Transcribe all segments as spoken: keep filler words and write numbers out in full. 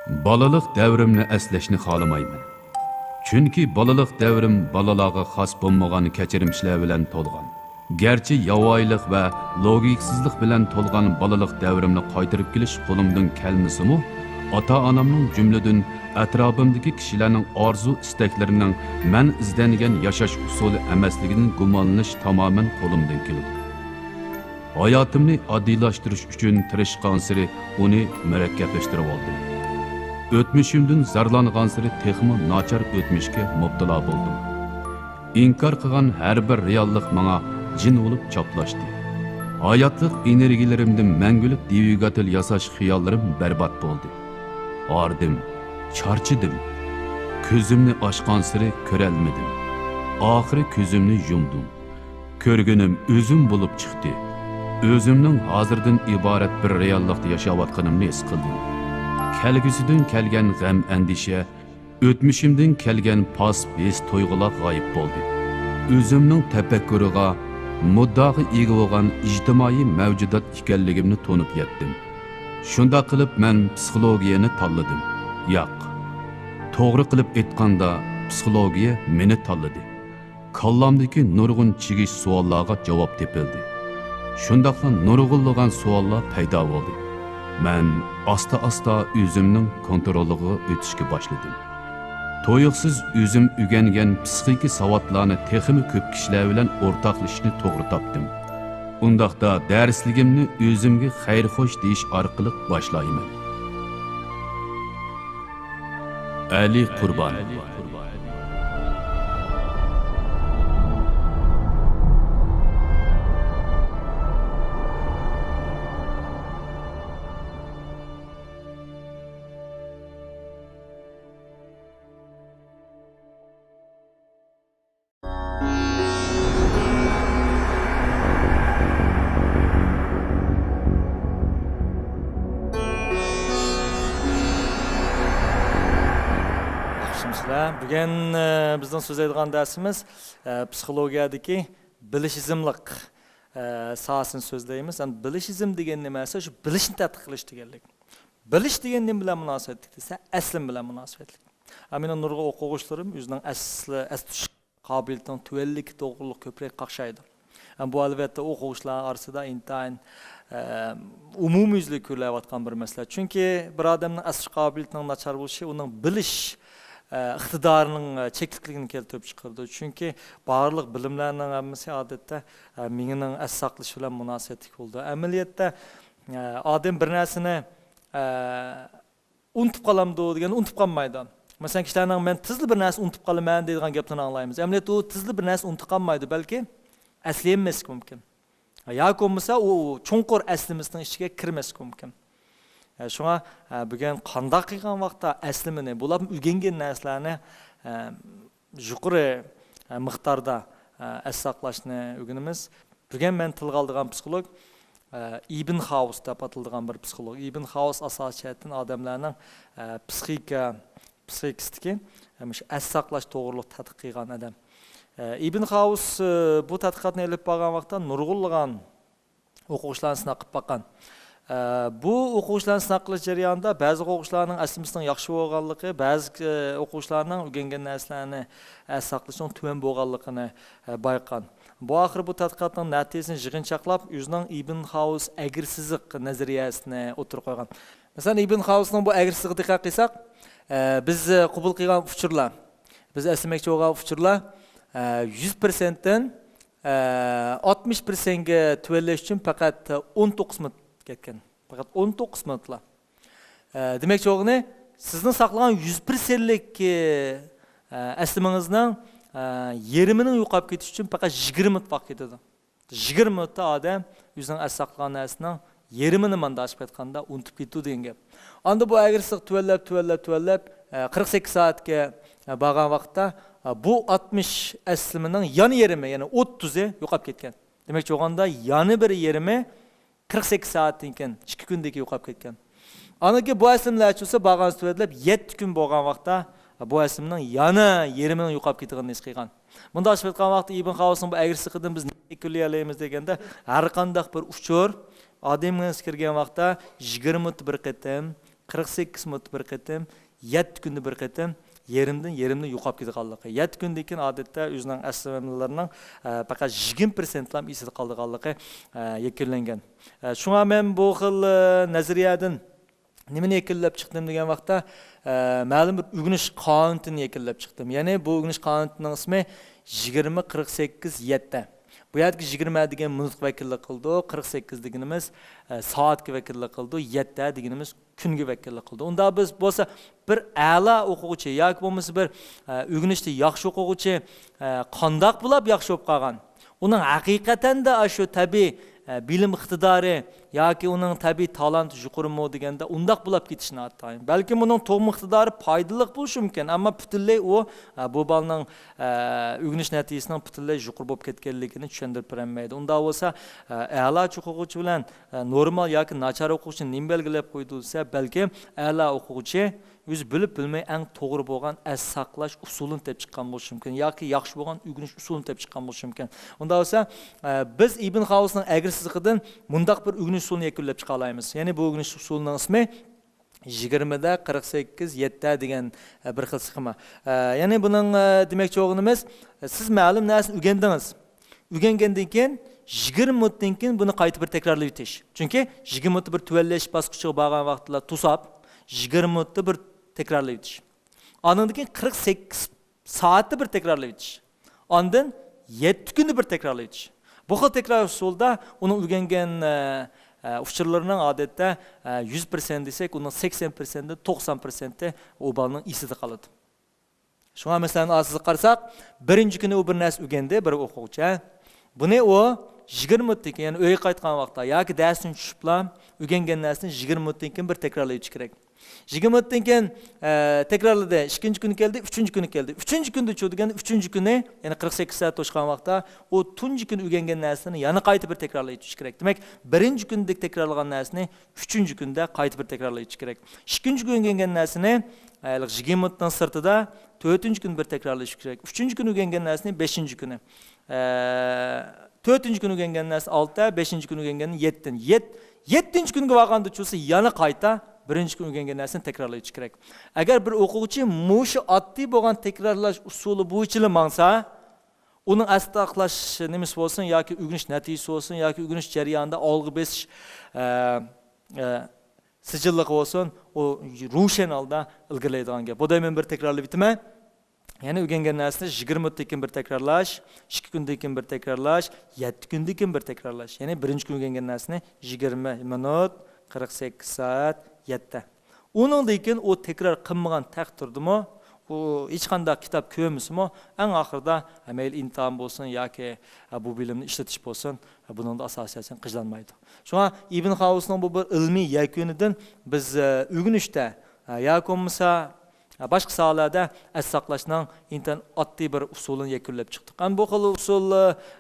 بالىلىق دەۋرىمنى ئەسلەشنى خالىمايمەن. چۈنكى بالىلىق دەۋرىم بالىلارغا خاس بولمىغان كەچۈرمىشلەر بىلەن تولغان. گەرچە ياۋايىلىق ۋە لوگىكىسىزلىق بىلەن تولغان بالىلىق دەۋرىمنى قايتۇرۇپ كېلىش قولۇمدىن كەلمىسىمۇ، ئاتا-ئانامنىڭ، جۈملىدىن ئەتراپىمدىكى كىشىلەرنىڭ ئارزۇ-ئىستەكلىرىنىڭ مەن ئىزدەنگەن ياشاش ئۇسۇلى ئەمەسلىكىدىن گۇمانلىنىش تامامەن قولۇمدىن كېلىدۇ. ھاياتىمنى ئاددىيلاشتۇرۇش ئۈچۈن تىرىشقانسېرى ئۇنى مۇرەككەپلەشتۈرۈۋالدىم. ئۆتمۈشۈمدىن زارلانغانسېرى تېخىمۇ ناچار ئۆتمۈشكە مۇپتىلا بولدۇم. ئىنكار قىلغان ھەر بىر رېئاللىق ماڭا جىن بولۇپ چاپلاشتى. ھاياتلىق ئېنېرگىيىلىرىمدىن مەڭگۈلۈك دۋىگاتېل ياساش خىياللىرىم بەربات بولدى. ھاردىم، چارچىدىم. كۆزۈمنى ئاچقانسېرى كۆرەلمىدىم. ئاخىرى كۆزۈمنى يۇمدۇم. كۆرگىنىم ئۆزۈم بولۇپ چىقتى. ئۆزۈمنىڭ ھازىردىن ئىبارەت بىر رېئاللىقتا ياشاۋاتقىنىمنى ھېس قىلدىم. كەلگۈسىدىن كەلگەن غەم-ئەندىشە، ئۆتمۈشۈمدىن كەلگەن پاس ھېس-تۇيغۇلار غايىب بولدى. ئۆزۈمنىڭ تەپەككۇرىغا، مۇددىئاغا ئىگە بولغان ئىجتىمائىي مەۋجۇدات ئىكەنلىكىمنى تونۇپ يەتتىم. شۇنداق قىلىپ مەن پسىخولوگىيەنى تاللىدىم. ياق، توغرا قىلىپ ئېيتقاندا، پسىخولوگىيە مېنى تاللىدى. كاللامدىكى نۇرغۇن چىگىش سوئاللارغا جاۋاب تېپىلدى. شۇنداقلا نۇرغۇنلىغان سوئاللار پەيدا بولدى. مەن ئاستا-ئاستا ئۆزۈمنىڭ كونترولىغا ئۆتۈشكە باشلىدىم. تۇيۇقسىز ئۆزۈم ئۆگەنگەن پسىخىكا ساۋاتلارنى تېخىمۇ كۆپ كىشىلەر بىلەن ئورتاقلىشىشنى توغرا تاپتىم. ئۇنداقتا دەرسلىكىمنى ئۆزۈمگە خەير-خوش دېيىش ئارقىلىق باشلايمەن. ئەلى قۇربان. ياخشىمۇسىلەر؟ بۈگۈن، ئە، بىزنىڭ سۆزلەيدىغان دەرسىمىز، ئە، پسىخولوگىيەدىكى بىلىشىزملىق، ئە، ساھەسىنى سۆزلەيمىز. يەنى بىلىشىزم دېگەن نېمە دېسە، شۇ بىلىشنى تەتقىق قىلىش دېگەنلىك. بىلىش دېگەن نېمە بىلەن مۇناسىۋەتلىك دېسە، ئەسلىمە بىلەن مۇناسىۋەتلىك. ئە، مېنىڭ نۇرغۇن ئوقۇغۇچىلىرىم ئۆزىنىڭ ئەسلى، ئەس تۇتۇش قابىلىيىتىنىڭ تۆۋەنلىكى توغرۇلۇق كۆپرەك قاقشايدۇ. ئە، بۇ، ئەلۋەتتە، ئوقۇغۇچىلار ئارىسىدا ئىنتايىن، ئە، ئومۇميۈزلۈك كۆرۈلۈۋاتقان بىر مەسىلە. چۈنكى بىر ئادەمنىڭ ئەس تۇتۇش قابىلىيىتىنىڭ ناچار بولۇشى ئۇنىڭ بىلىش، ئە، ئىقتىدارىنىڭ، ئە، چەكلىكلىكىنى كەلتۈرۈپ چىقىرىدۇ. چۈنكى بارلىق بىلىملەرنىڭ ھەممىسى، ئادەتتە، ئە، مېڭىنىڭ ئەس ساقلىشى بىلەن مۇناسىۋەتلىك بولىدۇ. ئەمەلىيەتتە، ئە، ئادەم بىر نەرسىنى، ئە، ئۇنتۇپ قالامدۇ دېگەندە، ئۇنتۇپ قالمايدۇ. مەسىلەن، كىشىلەرنىڭ «مەن تېزلا بىر نەرسە ئۇنتۇپ قالىمەن» دەيدىغان گەپلىرىنى ئاڭلايمىز. ئەمەلىيەتتە ئۇ تېزلا بىر نەرسە ئۇنتۇپ قالمايدۇ، بەلكى ئەسلىيەلمەسلىكى مۇمكىن. ياكى بولمىسا ئۇ، ئۇ چوڭقۇر ئەسلىمىسىنىڭ ئىچىگە كىرمەسلىكى مۇمكىن. ئە، شۇڭا، ئە، بۈگۈن قانداق قىلغان ۋاقىتتا ئەسلىمىنى، بولۇپمۇ ئۆگەنگەن نەرسىلەرنى، ئە، يۇقىرى، ئە، مىقداردا، ئە، ئەس ساقلاشنى ئۆگىنىمىز. بۈگۈن مەن تىلغا ئالىدىغان پسىخولوگ، ئە، ئىبن خاۋس دەپ ئاتىلىدىغان بىر پسىخولوگ. ئىبن خاۋس ئاساسىي جەھەتتىن ئادەملەرنىڭ، ئە، پسىخىكا، پسىخىكىسىدىكى، ئە، مۇشۇ ئەس ساقلاش توغرۇلۇق تەتقىق قىلغان ئادەم. ئە، ئىبن خاۋس، ئە، بۇ تەتقىقاتنى ئېلىپ بارغان ۋاقىتتا نۇرغۇنلىغان ئوقۇغۇچىلارنى سىناق قىلىپ باققان. ئە، بۇ ئوقۇغۇچىلارنى سىناق قىلىش جەريانىدا بەزى ئوقۇغۇچىلارنىڭ ئەسلىمىسىنىڭ ياخشى بولغانلىقى، بەزى، ئە، ئوقۇغۇچىلارنىڭ ئۆگەنگەن نەرسىلەرنى ئەس ساقلىشىنىڭ تۆۋەن بولغانلىقىنى، ئە، بايقىغان. بۇ ئاخىرى بۇ تەتقىقاتنىڭ نەتىجىسىنى يىغىنچاقلاپ، ئۆزىنىڭ ئىبن خاۋس ئەگرى سىزىق نەزەرىيەسىنى ئوتتۇرىغا قويغان. مەسىلەن، ئىبن خاۋسنىڭ بۇ ئەگرى سىزىقىغا دىققەت قىلساق، ئە، بىز، ئە، قوبۇل قىلغان ئۇچۇرلار، بىز ئەسلىمەكچى بولغان ئۇچۇرلار، ئە، يۈز پىرسەنتتىن ئاتمىش پىرسەنتكە تۆۋەنلەش ئۈچۈن پەقەت ئون توققۇز مىنۇت كەتكەن. پەقەت ئون توققۇز مىنۇتلا. دېمەكچى بولغىنى، سىزنىڭ ساقلىغان يۈز پىرسەنتلىك ئەسلىمىڭىزنىڭ يېرىمىنىڭ يوقاپ كېتىشى ئۈچۈن پەقەت يىگىرمە مىنۇت ۋاقىت كېتىدۇ. يىگىرمە مىنۇتتا ئادەم ئۆزىنىڭ ئەس ساقلىغان نەرسىنىڭ يېرىمىنى، مانداق ئېلىپ ئېيتقاندا، ئۇنتۇپ كېتىدۇ دېگەن گەپ. ئاندىن بۇ ئەگرى سىزىق تۆۋەنلەپ، تۆۋەنلەپ، تۆۋەنلەپ، ئە، قىرىق سەككىز سائەتكە، ئە، بارغان ۋاقىتتا، ئە، بۇ ئاتمىش ئەسلىمىنىڭ يەنە يېرىمى، يەنى ئوتتۇزى يوقاپ كەتكەن. دېمەكچى بولغاندا، يەنە بىر يېرىمى قىرىق سەككىز سائەتتىن كېيىن، ئىككى كۈندىن كېيىن يوقاپ كەتكەن. ئاندىن كېيىن بۇ ئەسلىمىلەرچە بولسا بارغانسېرى تۆۋەنلەپ، يەتتە كۈن بولغان ۋاقىتتا، بۇ ئەسلىمنىڭ يەنە يېرىمىنىڭ يوقاپ كېتىدىغىنىنى ھېس قىلغان. مۇنداق ئېلىپ ئېيتقان ۋاقىتتا، ئىبن خاۋسنىڭ بۇ ئەگرى سىزىقىدىن بىز نېمە يەكۈنلىيەلەيمىز دېگەندە، ھەر قانداق بىر ئۇچۇر ئادەمگە كىرگەن ۋاقىتتا يىگىرمە مىنۇتتا بىر قېتىم، قىرىق سەككىز مىنۇتتا بىر قېتىم، يەتتە كۈندە بىر قېتىم يېرىمدىن، يېرىمدىن يوقاپ كېتىدىغانلىقى، يەتتە كۈندىن كېيىن ئادەتتە ئۆزىنىڭ ئەسلىمىلىرىنىڭ، ئە، پەقەت يىگىرمە پىرسەنتلا ئېسىدە قالىدىغانلىقى، ئە، يەكۈنلەنگەن. ئە، شۇڭا مەن بۇ خىل، ئە، نەزەرىيەدىن نېمىنى يەكۈنلەپ چىقتىم دېگەن ۋاقىتتا، ئە، مەلۇم بىر ئۆگىنىش قانۇنىنى يەكۈنلەپ چىقتىم. يەنى بۇ ئۆگىنىش قانۇنىنىڭ ئىسمى يىگىرمە، قىرىق سەككىز، يەتتە. بۇ يەردىكى يىگىرمە دېگەن مىنۇتقا ۋەكىللىك قىلىدۇ، قىرىق سەككىز دېگىنىمىز، ئە، سائەتكە ۋەكىللىك قىلىدۇ، يەتتە دېگىنىمىز كۈنگە ۋەكىللىك قىلىدۇ. ئۇندا بىز بولسا بىر ئەلا ئوقۇغۇچى ياكى بولمىسا بىر، ئە، ئۆگىنىشتە ياخشى ئوقۇغۇچى، ئە، قانداق بولاپ ياخشى بولۇپ قالغان؟ ئۇنىڭ ھەقىقەتەن دە ئاشۇ تەبىئىي، ئە، بىلىم ئىقتىدارى ياكى ئۇنىڭ تەبىئىي تالانتى يۇقىرىمۇ دېگەندە ئۇنداق بولاپ كېتىشى ناتايىن. بەلكىم ئۇنىڭ تومۇق ئىقتىدارى پايدىلىق بولۇشى مۇمكىن، ئەمما پۈتۈنلەي ئۇ، ئە، بۇ بالىنىڭ، ئە، ئۆگىنىش نەتىجىسىنىڭ پۈتۈنلەي يۇقىرى بولۇپ كەتكەنلىكىنى چۈشەندۈرۈپ بېرەلمەيدۇ. ئۇنداق بولسا، ئە، ئەلا ئوقۇغۇچى بىلەن، ئە، نورمال ياكى ناچار ئوقۇغۇچىنى نېمە بەلگىلەپ قويىدۇ دېسە، بەلكىم ئەلا ئوقۇغۇچى ئۆزى بىلىپ بىلمەي ئەڭ توغرا بولغان ئەس ساقلاش ئۇسۇلىنى تېپىپ چىققان بولۇشى مۇمكىن ياكى ياخشى بولغان ئۆگىنىش ئۇسۇلىنى تېپىپ چىققان بولۇشى مۇمكىن. ئۇنداق بولسا، ئە، بىز ئىبن خاۋۇسنىڭ ئەگرى سىزىقىدىن مۇنداق بىر ئۆگىنىش ئۇسۇلىنى يەكۈنلەپ چىقالايمىز. يەنى بۇ ئۆگىنىش ئۇسۇلىنىڭ ئىسمى يىگىرمىدە قىرىق سەككىز يەتتە دېگەن، ئە، بىر خىل سخېما. ئە، يەنى بۇنىڭ، ئە، دېمەكچى بولغىنىمىز، ئە، سىز مەلۇم نەرسىنى ئۆگەندىڭىز. ئۆگەنگەندىن كېيىن يىگىرمە مىنۇتتىن كېيىن بۇنى قايتا بىر تەكرارلىۋېتىش. چۈنكى يىگىرمە مىنۇتتا بىر تۆۋەنلەش باسقۇچىغا بارغان ۋاقتىدا توساپ، يىگىرمە مىنۇتتا بىر تەكرارلىۋېتىش. ئاندىن كېيىن قىرىق سەككىز سائەتتە بىر تەكرارلىۋېتىش. ئاندىن يەتتە كۈندە بىر تەكرارلىۋېتىش. بۇ خىل تەكرار ئۇسۇلدا ئۇنىڭ ئۆگەنگەن، ئە، ئە، ئۇچۇرلىرىنىڭ ئادەتتە، ئە، يۈز پىرسەنت دېسەك، ئۇنىڭ سەكسەن پىرسەنتتىن توقسان پىرسەنتى ئۇ بالىنىڭ ئېسىدە قالىدۇ. شۇڭا مەسىلەن، ھازىر قارىساق، بىرىنچى كۈنى ئۇ بىر نەرسە ئۆگەندى، بىر ئوقۇغۇچى. بۇنى ئۇ يىگىرمە مىنۇتتىن كېيىن، يەنى ئۆيگە قايتقان ۋاقىتتا ياكى دەرستىن چۈشۈپلا ئۆگەنگەن نەرسىنى يىگىرمە مىنۇتتىن كېيىن بىر تەكرارلىۋېتىش كېرەك. يىگىرمە مىنۇتتىن كېيىن، ئە، تەكرارلىدى. ئىككىنچى كۈنى كەلدى، ئۈچىنچى كۈنى كەلدى. ئۈچىنچى كۈندىچۇ دېگەندە، ئۈچىنچى كۈنى، يەنى قىرىق سەككىز سائەت توشقان ۋاقىتتا، ئۇ تۇنجى كۈنى ئۆگەنگەن نەرسىنى يەنە قايتا بىر تەكرارلىۋېتىش كېرەك. دېمەك، بىرىنچى كۈندە تەكرارلىغان نەرسىنى ئۈچىنچى كۈندە قايتا بىر تەكرارلىۋېتىش كېرەك. ئىككىنچى كۈنى ئۆگەنگەن نەرسىنى، ئە، يىگىرمە مىنۇتنىڭ سىرتىدا تۆتىنچى كۈنى بىر تەكرارلىۋېتىش كېرەك. ئۈچىنچى كۈنى ئۆگەنگەن نەرسىنى بەشىنچى كۈنى. ئە، تۆتىنچى كۈنى ئۆگەنگەن نەرسە ئالتە، بەشىنچى كۈنى ئۆگەنگەن يەتتە. يەت-، يەتتىنچى كۈنگە بارغاندا چۈشسە يەنە قايتا بىرىنچى كۈنى ئۆگەنگەن نەرسىنى تەكرارلاپ ئۆتۈشى كېرەك. ئەگەر بىر ئوقۇغۇچى مۇشۇ ئاددىي بولغان تەكرارلاش ئۇسۇلى بويىچىلا ماڭسا، ئۇنىڭ ئەستە ساقلاش نېمىسى بولسۇن ياكى ئۆگىنىش نەتىجىسى بولسۇن ياكى ئۆگىنىش جەريانىدا ئالغا بېسىش، ئە، ئە، سىجىللىقى بولسۇن، ئۇ روشەن ھالدا ئىلگىرىلەيدىغان گەپ. بۇ دەيمەن، بىر تەكرارلاپ ئۆتىمەن. يەنە ئۆگەنگەن نەرسىنى يىگىرمە مىنۇتتىن كېيىن بىر تەكرارلاش، ئىككى كۈندىن كېيىن بىر تەكرارلاش، يەتتە كۈندىن كېيىن بىر تەكرارلاش. يەنى بىرىنچى كۈنى ئۆگەنگەن نەرسىنى يىگىرمە مىنۇت، قىرىق سەككىز سائەت، يەتتە. ئۇنىڭدىن كېيىن ئۇ تەكرار قىلمىغان تەقدىردىمۇ، ئۇ ھېچقانداق كىتاب كۆرمىسىمۇ، ئەڭ ئاخىرىدا، مەيلى ئىمتىھان بولسۇن ياكى بۇ بىلىمنى ئىشلىتىش بولسۇن، بۇنىڭدا ئاساسىي ئەسەر قىلالمايدۇ. شۇڭا ئىبن خاۋۇسنىڭ بۇ بىر ئىلمىي يەكۈنىدىن بىز، ئە، ئۆگىنىشتە، ئە، ياكى بولمىسا، ئە، باشقا ساھەلەردە ئەس ساقلاشنىڭ ئىنتايىن ئاددىي بىر ئۇسۇلىنى يەكۈنلەپ چىقتۇق. ئەمما بۇ خىل ئۇسۇل،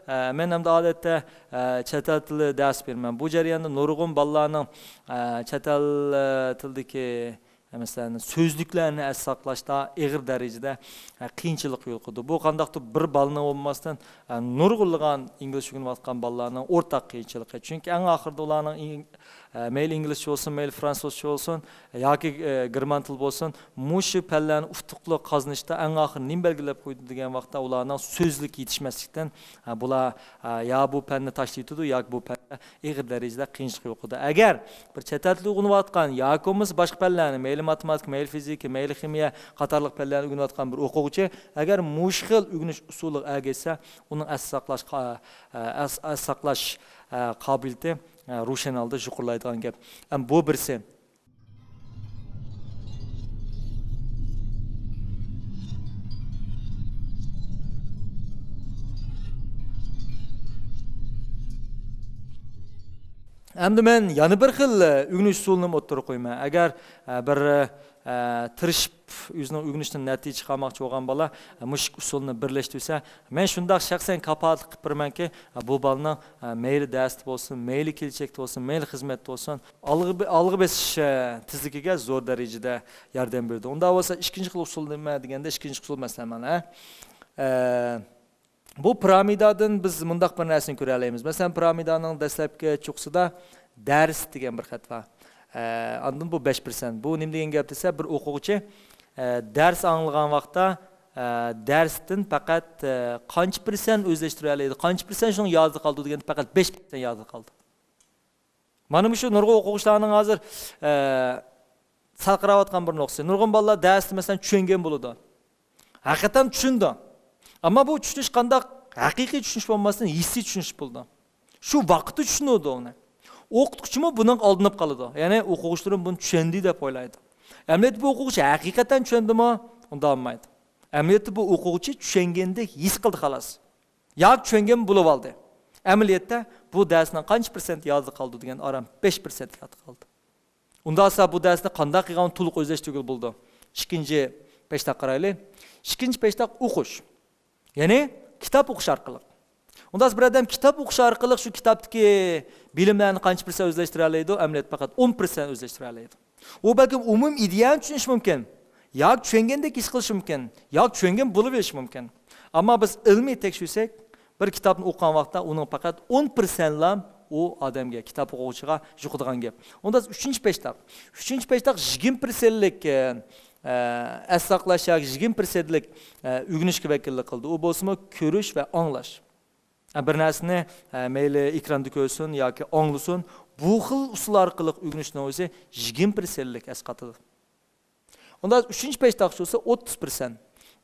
ئە، مەن ئەمدى ئادەتتە، ئە، چەت ئەل تىلى دەرس بېرىمەن. بۇ جەرياندا نۇرغۇن بالىلارنىڭ، ئە، چەت ئەل، ئە، تىلىدىكى مەسىلەن، سۆزلۈكلەرنى ئەس ساقلاشتا ئېغىر دەرىجىدە، ئە، قىيىنچىلىق يولۇقىدۇ. بۇ قانداقتۇر بىر بالىنىڭ بولماستىن، ئە، نۇرغۇنلىغان ئىنگلىزچە ئۆگىنىۋاتقان بالىلارنىڭ ئورتاق قىيىنچىلىقى. چۈنكى ئەڭ ئاخىرىدا ئۇلارنىڭ ئىن-، ئە، مەيلى ئىنگلىزچە بولسۇن، مەيلى فرانسۇزچە بولسۇن ياكى، ئە، گېرمان تىلى بولسۇن، مۇشۇ پەنلەرنى ئۇتۇقلۇق قازىنىشتا ئەڭ ئاخىرى نېمە بەلگىلەپ قويىدۇ دېگەن ۋاقىتتا، ئۇلارنىڭ سۆزلۈك يېتىشمەسلىكتىن، ئە، بۇلار، ئە، يا بۇ پەننى تاشلىۋېتىدۇ ياكى بۇ پەن ئېغىر دەرىجىدە قىيىنچىلىق يوقىدۇ. ئەگەر بىر چەت ئەل تىلى ئۆگىنىۋاتقان ياكى بولمىسا باشقا پەنلەرنى، مەيلى ماتېماتىكا، مەيلى فىزىكا، مەيلى خىمىيە قاتارلىق پەنلەرنى ئۆگىنىۋاتقان بىر ئوقۇغۇچى ئەگەر مۇشۇ خىل ئۆگىنىش ئۇسۇلىغا ئەگەشسە، ئۇنىڭ ئەس ساقلاش قا-، ئەس، ئەس ساقلاش، ئە، قابىلىيىتى، ئە، روشەن ھالدا يۇقىرىلايدىغان گەپ. ئەم، بۇ بىرسى. ئەمدى مەن يەنە بىر خىل، ئە، ئۆگىنىش ئۇسۇلىنى ئوتتۇرىغا قويىمەن. ئەگەر، ئە، بىر، ئە، تىرىشىپ ئۆزىنىڭ ئۆگىنىشىدىن نەتىجە چىقارماقچى بولغان بالا، ئە، مۇشۇ ئىككى ئۇسۇلنى بىرلەشتۈرسە، مەن شۇنداق شەخسەن كاپالەتلىك قىلىپ بېرىمەنكى، ئە، بۇ بالىنىڭ، ئە، مەيلى دەرستە بولسۇن، مەيلى كېلىچەكتە بولسۇن، مەيلى خىزمەتتە بولسۇن، ئالغا بې-، ئالغا بېسىش، ئە، تېزلىكىگە زور دەرىجىدە ياردەم بېرىدۇ. ئۇنداق بولسا ئىككىنچى خىل ئۇسۇل نېمە دېگەندە، ئىككىنچى ئۇسۇل مەسىلەن مانا، ئە، بۇ پىرامىدادىن بىز مۇنداق بىر نەرسىنى كۆرەلەيمىز. مەسىلەن، پىرامىدانىڭ دەسلەپكى چوققىسىدا دەرس دېگەن بىر خەت بار. ئە، ئاندىن بۇ بەش پىرسەنت. بۇ نېمە دېگەن گەپ دېسە، بىر ئوقۇغۇچى، ئە، دەرس ئاڭلىغان ۋاقىتتا، ئە، دەرستىن پەقەت، ئە، قانچە پىرسەنت ئۆزلەشتۈرەلەيدۇ، قانچە پىرسەنت شۇنىڭ يادىدا قالىدۇ دېگەندە، پەقەت بەش پىرسەنت يادىدا قالىدۇ. مانا مۇشۇ نۇرغۇن ئوقۇغۇچىلارنىڭ ھازىر، ئە، سەل قاراۋاتقان بىر نۇقتىسى. نۇرغۇن بالىلار دەرستە، مەسىلەن، چۈشەنگەن بولىدۇ. ھەقىقەتەن چۈشىنىدۇ. ئەمما بۇ چۈشىنىش قانداق؟ ھەقىقىي چۈشىنىش بولماستىن، ھېسسىي چۈشىنىش بولىدۇ. شۇ ۋاقىتتا چۈشىنىدۇ ئۇنى. ئوقۇتقۇچىمۇ بۇنىڭغا ئالدىنىپ قالىدۇ. يەنى ئوقۇغۇچىلىرىم بۇنى چۈشەندى دەپ ئويلايدۇ. ئەمەلىيەتتە بۇ ئوقۇغۇچى ھەقىقەتەن چۈشەندىمۇ؟ ئۇنداق بولمايدۇ. ئەمەلىيەتتە بۇ ئوقۇغۇچى چۈشەنگەندەك ھېس قىلدى، خالاس. ياكى چۈشەنگەن بولۇۋالدى. ئەمەلىيەتتە بۇ دەرسنىڭ قانچە پىرسەنت يادىدا قالدى دېگەن، ئاران بەش پىرسەنت يادىدا قالدى. ئۇنداق بولسا بۇ دەرسنى قانداق قىلغان تولۇق ئۆزلەشتۈرگىلى بولىدۇ؟ ئىككىنچى پەشتاق قارايلى. ئىككىنچى پەشتاق ئوقۇش. يەنى كىتاب ئوقۇش ئارقىلىق. ئۇنداق بولسا بىر ئادەم كىتاب ئوقۇش ئارقىلىق شۇ كىتابتىكى بىلىملەرنى قانچە پىرسەنت ئۆزلەشتۈرەلەيدۇ؟ ئەمەلىيەتتە پەقەت ئون پىرسەنت ئۆزلەشتۈرەلەيدۇ. ئۇ بەلكىم ئومۇمىي ئىدىيەنى چۈشىنىشى مۇمكىن، ياكى چۈشەنگەندەك ھېس قىلىشى مۇمكىن، ياكى چۈشەنگەن بولۇۋېرىشى مۇمكىن. ئەمما بىز ئىلمىي تەكشۈرسەك، بىر كىتابنى ئوقۇغان ۋاقىتتا ئۇنىڭ پەقەت ئون پىرسەنتلا ئۇ ئادەمگە، كىتاب ئوقۇغۇچىغا يۇقىدىغان گەپ. ئۇنداق ئۈچىنچى پەشتاق. ئۈچىنچى پەشتاق يىگىرمە پىرسەنتلىك، ئە، ئە، ئەس ساقلاش ياكى يىگىرمە پىرسەنتلىك، ئە، ئۆگىنىشكە ۋەكىللىك قىلىدۇ. ئۇ بولسىمۇ كۆرۈش ۋە ئاڭلاش. ئە، بىر نەرسىنى، ئە، مەيلى ئېكراندا كۆرسۇن ياكى ئاڭلىسۇن، بۇ خىل ئۇسۇل ئارقىلىق ئۆگىنىشنىڭ ئۆزى يىگىرمە پىرسەنتلىك ئەسقاتىدۇ. ئۇندا ئۈچىنچى پەشتاقچە بولسا ئوتتۇز پىرسەنت.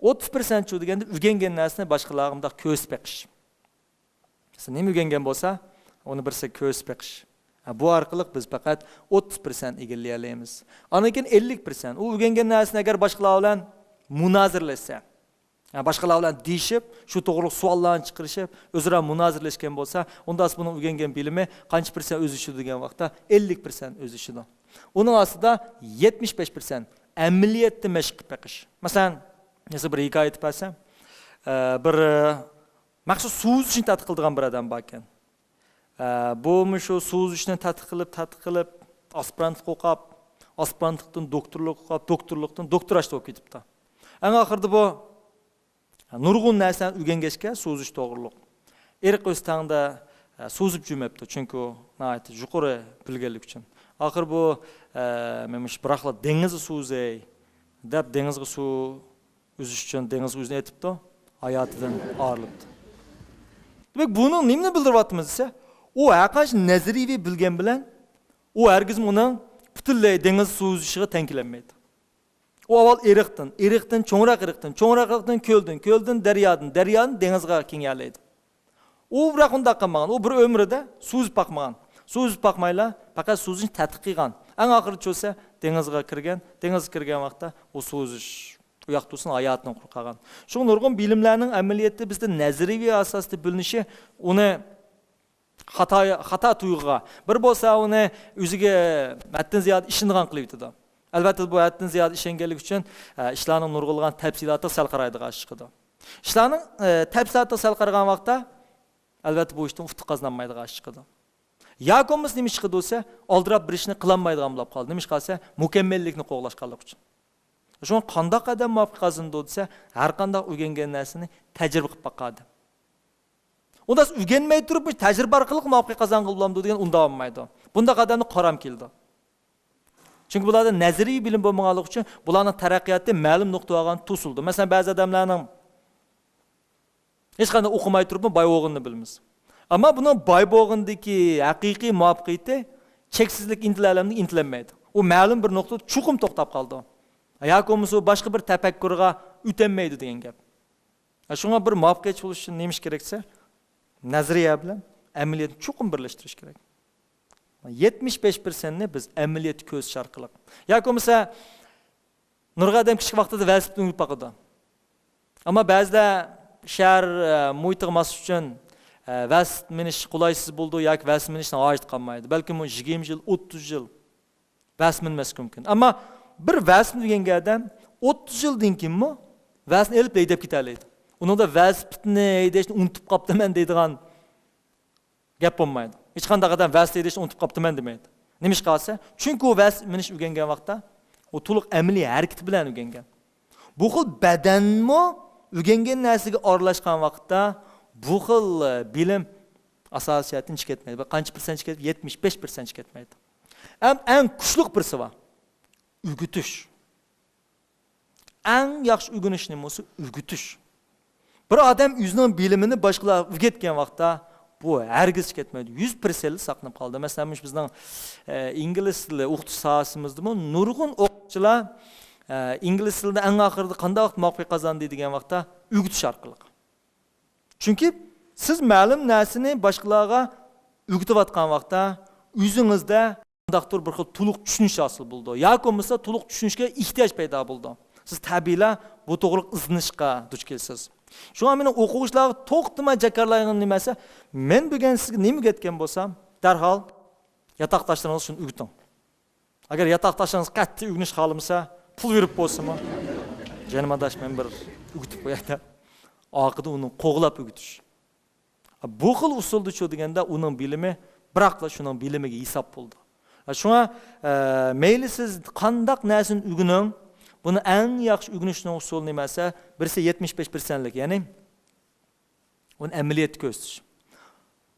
ئوتتۇز پىرسەنت شۇ دېگەندە ئۆگەنگەن نەرسىنى باشقىلارغا مۇنداق كۆرسىتىپ بېقىش. سەن نېمە ئۆگەنگەن بولسا، ئۇنى بىرسىگە كۆرسىتىپ بېقىش. ھە، بۇ ئارقىلىق بىز پەقەت ئوتتۇز پىرسەنت ئىگىلىيەلەيمىز. ئاندىن كېيىن ئەللىك پىرسەنت. ئۇ ئۆگەنگەن نەرسىنى ئەگەر باشقىلار بىلەن مۇنازىرىلەشسە، ھە، باشقىلار بىلەن دېيىشىپ، شۇ توغرىلىق سوئاللارنى چىقىرىشىپ، ئۆزئارا مۇنازىرىلەشكەن بولسا، ئۇندا بۇنىڭ ئۆگەنگەن بىلىمى قانچە پىرسەنت ئۆزلىشىدۇ دېگەن ۋاقىتتا، ئەللىك پىرسەنت ئۆزلىشىدۇ. ئۇنىڭ ئاستىدا يەتمىش بەش پىرسەنت ئەمەلىيەتتە مەشىق قىلىپ بېقىش. مەسىلەن، نەسە بىر ھېكايە ئېيتىپ بەرسەم، ئە، بىر، ئە، مەخسۇس سۇ ئۈزۈشنى تەتقىق قىلىدىغان بىر ئادەم باركەن. ئە، بۇ مۇشۇ سۇ ئۈزۈشنى تەتقىق قىلىپ، تەتقىق قىلىپ، ئاسپىرانتلىق ئوقۇپ، ئاسپىرانتلىقتىن دوكتورلۇق ئوقۇپ، دوكتورلۇقتىن دوكتوراشتا بولۇپ كېتىپتۇ. ئەڭ ئاخىرىدا بۇ نۇرغۇن نەرسىلەرنى ئۆگەنگەچكە، سۇ ئۈزۈش توغرۇلۇق. ئېرىق ئۆستەڭدە، ئە، سۇ ئۈزۈپ يۈرمەپتۇ، چۈنكى ناھايىتى يۇقىرى بىلگەنلىكى ئۈچۈن. ئاخىر بۇ، ئە، مەن مۇشۇ بىراقلا دېڭىزدا سۇ ئۈزەي دەپ، دېڭىزغا سۇ ئۈزۈش ئۈچۈن دېڭىزغا ئۆزىنى ئېتىپتۇ، ھاياتىدىن ئايرىلىپتۇ. دېمەك، بۇنىڭ نېمىنى بىلدۈرۈۋاتىمىز دېسە، ئۇ ھەرقانچە نەزەرىيىۋى بىلگەن بىلەن، ئۇ ھەرگىزمۇ ئۇنىڭ پۈتۈنلەي دېڭىز سۇ ئۈزۈشىگە تەڭ كېلەلمەيدۇ. ئۇ ئاۋۋال ئېرىقتىن، ئېرىقتىن چوڭراق ئېرىقتىن، چوڭراق ئېرىقتىن كۆلدىن، كۆلدىن دەريادىن، دەريادىن دېڭىزغا كېڭىيەلەيدۇ. ئۇ بىراق ئۇنداق قىلمىغان. ئۇ بىر ئۆمرىدە سۇ ئۈزۈپ باقمىغان. سۇ ئۈزۈپ باقمايلا، پەقەت سۇ ئۈزۈشنى تەتقىق قىلغان. ئەڭ ئاخىرىدا چۈشسە، دېڭىزغا كىرگەن. دېڭىزغا كىرگەن ۋاقىتتا ئۇ سۇ ئۈزۈش، ئۇ ياق تۇرسۇن، ھاياتىنى قۇرۇپ قالغان. شۇڭا نۇرغۇن بىلىملەرنىڭ ئەمەلىيەتتە بىزدە نەزەرىيەۋى ئاساستا بىلىنىشى ئۇنى خاتا، خاتا تۇيغۇغا، بىر بولسا ئۇنى ئۆزىگە ھەددىدىن زىيادە ئىشىنىدىغان قىلىۋېتىدۇ. ئەلۋەتتە، بۇ ھەددىدىن زىيادە ئىشەنگەنلىكى ئۈچۈن، ئە، ئىشلارنىڭ نۇرغۇنلىغان تەپسىلاتىغا سەل قارايدىغان ئىش چىقىدۇ. ئىشلارنىڭ، ئە، تەپسىلاتىغا سەل قارىغان ۋاقىتتا، ئەلۋەتتە، بۇ ئىشتىن ئۇتۇق قازىنالمايدىغان ئىش چىقىدۇ. ياكى بولمىسا نېمە ئىش چىقىدۇ دېسە، ئالدىراپ بىر ئىشنى قىلالمايدىغان بولۇپ قالىدۇ. نېمىشقا دېسە، مۇكەممەللىكنى قوغلاش قىلغانلىقى ئۈچۈن. شۇڭا قانداق ئادەم مۇۋەپپەقىيەت قازىنىدۇ دېسە، ھەر قانداق ئۆگەنگەن نەرسىنى تەجرىبە قىلىپ باققان ئادەم. ئۇنداق ئۆگەنمەي تۇرۇپ، مۇشۇ تەجرىبە ئارقىلىق مۇۋەپپەقىيەت قازانغىلى بولامدۇ دېگەن، ئۇنداق بولمايدۇ. بۇنداق ئادەمنى قارام كېلىدۇ. چۈنكى بۇلاردا نەزەرىيە بىلىم بولمىغانلىقى ئۈچۈن بۇلارنىڭ تەرەققىياتى مەلۇم نۇقتىغا بارغان توسۇلىدۇ. مەسىلەن، بەزى ئادەملەرنىڭ ھېچقانداق ئوقۇماي تۇرۇپمۇ باي بولغىنىنى بىلىمىز. ئەمما بۇنىڭ باي بولغىنىدىكى ھەقىقىي مۇۋەپپەقىيىتى چەكسىزلىك ئىنتىلە ئالەمدىن ئىنتىلەلمەيدۇ. ئۇ مەلۇم بىر نۇقتىدا چوقۇم توختاپ قالىدۇ. ياكى بولمىسا ئۇ باشقا بىر تەپەككۇرغا ئۆتەلمەيدۇ دېگەن گەپ. شۇڭا بىر مۇۋەپپەقىيەتچى بولۇش ئۈچۈن نېمە ئىش كېرەك دېسە، نەزەرىيە بىلەن ئەمەلىيەتنى چوقۇم بىرلەشتۈرۈش كېرەك. يەتمىش بەش پىرسەنتنى بىز ئەمەلىيەتتە كۆرسىتىش ئارقىلىق. ياكى بولمىسا، نۇرغۇن ئادەم كىچىك ۋاقتىدا ۋېلىسىپىتنى مىنىپ باقىدۇ. ئەمما بەزىلەر شەھەر، ئە، مۇھىتىغا ماسلىشىش ئۈچۈن، ئە، ۋېلىسىپىت مىنىش قولايسىز بولىدۇ ياكى ۋېلىسىپىت مىنىشنىڭ ھاجىتى قالمايدۇ. بەلكىم ئۇ يىگىرمە يىل، ئوتتۇز يىل ۋېلىسىپىت مىنمەسلىكى مۇمكىن. ئەمما بىر ۋېلىسىپىت مىنگەن ئادەم ئوتتۇز يىلدىن كېيىنمۇ ۋېلىسىپىتنى ئېلىپ ھەيدەپ كېتەلەيدۇ. ئۇنىڭدا ۋېلىسىپىتنى ھەيدەشنى ئۇنتۇپ قاپتىمەن دەيدىغان گەپ بولمايدۇ. ھېچقانداق ئادەم ۋېلىسىپىت ھەيدەشنى ئۇنتۇپ قاپتىمەن دېمەيدۇ. نېمىشقا دېسە، چۈنكى ئۇ ۋېلىسىپىت مىنىش ئۆگەنگەن ۋاقىتتا، ئۇ تولۇق ئەمەلىي ھەرىكىتى بىلەن ئۆگەنگەن. بۇ خىل بەدەنمۇ ئۆگەنگەن نەرسىگە ئارىلاشقان ۋاقىتتا، بۇ خىل، ئە، بىلىم ئاساسىي جەھەتتىن چىقىپ كەتمەيدۇ. بىر قانچە پىرسەنت چىقىپ كەتمەيدۇ؟ يەتمىش بەش پىرسەنت چىقىپ كەتمەيدۇ. ئەم ئەڭ كۈچلۈك بىرسى بار. ئۆگىتىش. ئەڭ ياخشى ئۆگىنىش نېمە بولسا، ئۆگىتىش. بىر ئادەم ئۆزىنىڭ بىلىمىنى باشقىلارغا ئۆگەتكەن ۋاقىتتا، بۇ ھەرگىز كەتمەيدۇ. يۈز پىرسەنتلىك ساقلىنىپ قالىدۇ. مەسىلەن، مۇشۇ بىزنىڭ، ئە، ئىنگلىز تىلى ئوقۇتۇش ساھەسىمىزدىمۇ نۇرغۇن ئوقۇتقۇچىلار، ئە، ئىنگلىز تىلىدا ئەڭ ئاخىرىدا قانداق مۇۋەپپەقىيەت قازاندى دېگەن ۋاقىتتا، ئۆگىتىش ئارقىلىق. چۈنكى سىز مەلۇم نەرسىنى باشقىلارغا ئۆگىتىۋاتقان ۋاقىتتا، ئۆزىڭىزدە قانداقتۇر بىر خىل تولۇق چۈشىنىش ھاسىل بولىدۇ. ياكى بولمىسا تولۇق چۈشىنىشكە ئېھتىياج پەيدا بولىدۇ. سىز تەبىئىيلا بۇ توغرىلىق ئىزدىنىشقا دۇچ كېلىسىز. شۇڭا مېنىڭ ئوقۇغۇچىلارغا توختىماي جاكارلايدىغىنىم نېمە دېسە، مەن بۈگۈن سىزگە نېمە ئۆگەتكەن بولسام، دەرھال ياتاقداشلىرىڭىزغا شۇنى ئۆگىتىڭ. ئەگەر ياتاقداشلىرىڭىز قەتئىي ئۆگىنىش خالىمىسا، پۇل بېرىپ بولسىمۇ، جېنىم ئاداش، مەن بىر ئۆگىتىپ قوياي دەپ، ئارقىدا ئۇنى قوغلاپ ئۆگىتىش. بۇ خىل ئۇسۇلدا شۇ دېگەندە ئۇنىڭ بىلىمى بىراقلا شۇنىڭ بىلىمىگە ھېساب بولىدۇ. شۇڭا، ئە، مەيلى سىز قانداق نەرسىنى ئۆگىنىڭ، بۇنى ئەڭ ياخشى ئۆگىنىشنىڭ ئۇسۇلى نېمە دېسە، بىرسى يەتمىش بەش پىرسەنتلىك، يەنى ئۇنى ئەمەلىيەتتە كۆرسىتىش.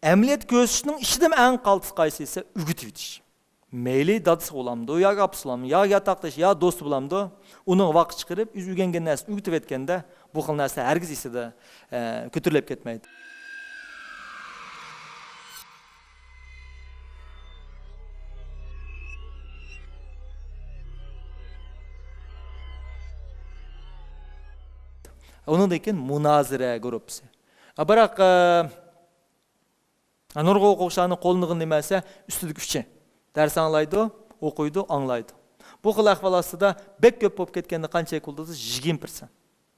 ئەمەلىيەتتە كۆرسىتىشنىڭ ئىچىدىمۇ ئەڭ قالتىس قايسى دېسە، ئۆگىتىۋېتىش. مەيلى دادىسى بولامدۇ، ياكى ئاپىسى بولامدۇ، ياكى ياتاقدىشى، يا دوستى بولامدۇ، ئۇنىڭ ۋاقىت چىقىرىپ، ئۆزى ئۆگەنگەن نەرسىنى ئۆگىتىۋەتكەندە، بۇ خىل نەرسە ھەرگىز ئېسىدە، ئە، كۆتۈرۈلۈپ كەتمەيدۇ. ئۇنىڭدىن كېيىن مۇنازىرە گۇرۇپپىسى. ئا، بىراق، ئە، نۇرغۇن ئوقۇغۇچىلارنىڭ قوللىنىدىغىنى نېمە دېسە، ئۈستىدىكى ئۈچى. دەرس ئاڭلايدۇ، ئوقۇيدۇ، ئاڭلايدۇ. بۇ خىل ئەھۋال ئاستىدا بەك كۆپ بولۇپ كەتكەندە قانچىلىك بولىدۇ دېسە، يىگىرمە پىرسەنت.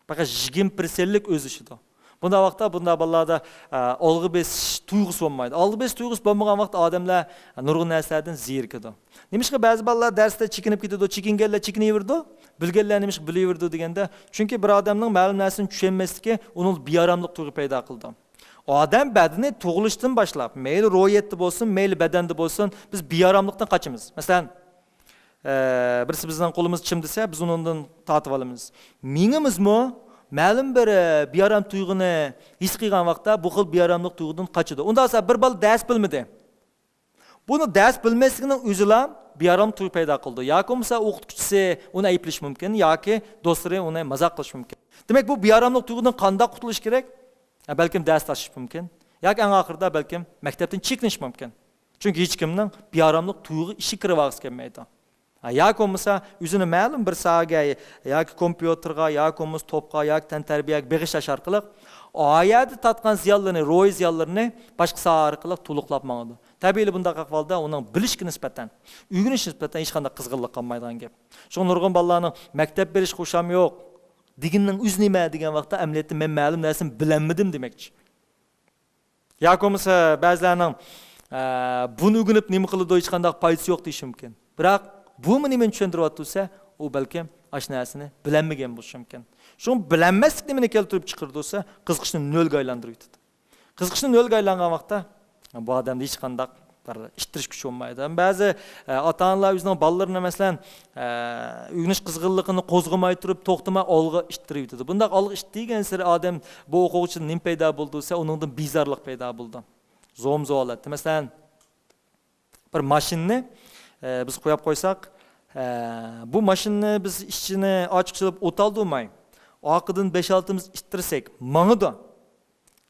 پەقەت يىگىرمە پىرسەنتلىك ئۆزلىشىدۇ. بۇنداق ۋاقىتتا بۇنداق بالىلاردا، ئە، ئالغا بېسىش تۇيغۇسى بولمايدۇ. ئالغا بېسىش تۇيغۇسى بولمىغان ۋاقىتتا ئادەملەر نۇرغۇن نەرسىلەردىن زېرىكىدۇ. نېمىشقا بەزى بالىلار دەرستە چېكىنىپ كېتىدۇ، چېكىنگەنلەر چېكىنىۋېرىدۇ، بىلگەنلەر نېمىشقا بىلىۋېرىدۇ دېگەندە، چۈنكى بىر ئادەمنىڭ مەلۇم نەرسىنى چۈشەنمەسلىكى ئۇنىڭدا بىئاراملىق تۇيغۇ پەيدا قىلىدۇ. ئادەم بەدىنى تۇغۇلۇشتىن باشلاپ، مەيلى روھىيەتتە بولسۇن، مەيلى بەدەندە بولسۇن، بىز بىئاراملىقتىن قاچىمىز. مەسىلەن، ئە، بىرسى بىزنىڭ قولىمىزنى چىمدىسە، بىز ئۇنىڭدىن تارتىپ ئالىمىز. مېڭىمىزمۇ مەلۇم بىر، ئە، بىئارام تۇيغۇنى ھېس قىلغان ۋاقىتتا بۇ خىل بىئاراملىق تۇيغۇدىن قاچىدۇ. ئۇنداق بولسا بىر بالا دەرس بىلمىدى. بۇنى دەرس بىلمەسلىكىنىڭ ئۆزىلا بىئارام تۇيغۇ پەيدا قىلىدۇ. ياكى بولمىسا ئوقۇتقۇچىسى ئۇنى ئەيىبلىشى مۇمكىن، ياكى دوستلىرى ئۇنى مازاق قىلىشى مۇمكىن. دېمەك، بۇ بىئاراملىق تۇيغۇدىن قانداق قۇتۇلۇش كېرەك؟ ھە، بەلكىم دەرس تاشلىشى مۇمكىن. ياكى ئەڭ ئاخىرىدا بەلكىم مەكتەپتىن چېكىنىشى مۇمكىن. چۈنكى ھېچكىمنىڭ بىئاراملىق تۇيغۇ ئىشىكى كىرىۋالغۇسى كەلمەيدۇ. ھە، ياكى بولمىسا ئۆزىنى مەلۇم بىر ساھەگە، ياكى كومپيۇتېرغا، ياكى بولمىسا توپقا، ياكى تەنتەربىيەگە بېغىشلاش ئارقىلىق ئا يەردە تارتقان زىيانلىرىنى، روھىي زىيانلىرىنى باشقا ساھە ئارقىلىق تولۇقلاپ ماڭىدۇ. تەبىئىيلا بۇنداق ئەھۋالدا ئۇنىڭ بىلىشكە نىسبەتەن، ئۆگىنىشكە نىسبەتەن ھېچقانداق قىزغىنلىق قالمايدىغان گەپ. شۇڭا نۇرغۇن بالىلارنىڭ مەكتەپ بېرىشكە خۇشام يوق دېگىنىنىڭ ئۆزى نېمە دېگەن ۋاقىتتا، ئەمەلىيەتتە مەن مەلۇم نەرسىنى بىلەلمىدىم دېمەكچى. ياكى بولمىسا بەزىلەرنىڭ، ئە، بۇنى ئۆگىنىپ نېمە قىلىدۇ، ھېچقانداق پايدىسى يوق دېيىشى مۇمكىن. بىراق بۇمۇ نېمىنى چۈشەندۈرۈۋاتىدۇ دېسە، ئۇ بەلكىم ئاشۇ نەرسىنى بىلەلمىگەن بولۇشى مۇمكىن. شۇڭا بىلەلمەسلىك نېمىنى كەلتۈرۈپ چىقىرىدۇ دېسە، قىزىقىشنى نۆلگە ئايلاندۇرۇۋېتىدۇ. قىزىقىشنى نۆلگە ئايلانغان ۋاقىتتا بۇ ئادەمدە ھېچقانداق بىر ئىتتىرىش كۈچى بولمايدۇ. بەزى، ئە، ئاتا-ئانىلار ئۆزىنىڭ بالىلىرىنى، مەسىلەن، ئە، ئۆگىنىش قىزغىنلىقىنى قوزغىماي تۇرۇپ، توختىماي ئالغا ئىتتىرىۋېتىدۇ. بۇنداق ئالغا ئىتتىرگەنسېرى ئادەم، بۇ ئوقۇغۇچىدىن نېمە پەيدا بولىدۇ دېسە، ئۇنىڭدىن بىزارلىق پەيدا بولىدۇ. زوم-زۇۋالەتتە، مەسىلەن، بىر ماشىنىنى، ئە، بىز قويۇپ قويساق، ئە، بۇ ماشىنىنى بىز ئىچىنى ئاچقۇچ سېلىپ ئوتالدۇرماي، ئارقىدىن بەش-ئالتىمىز ئىتتىرسەك، ماڭىدۇ.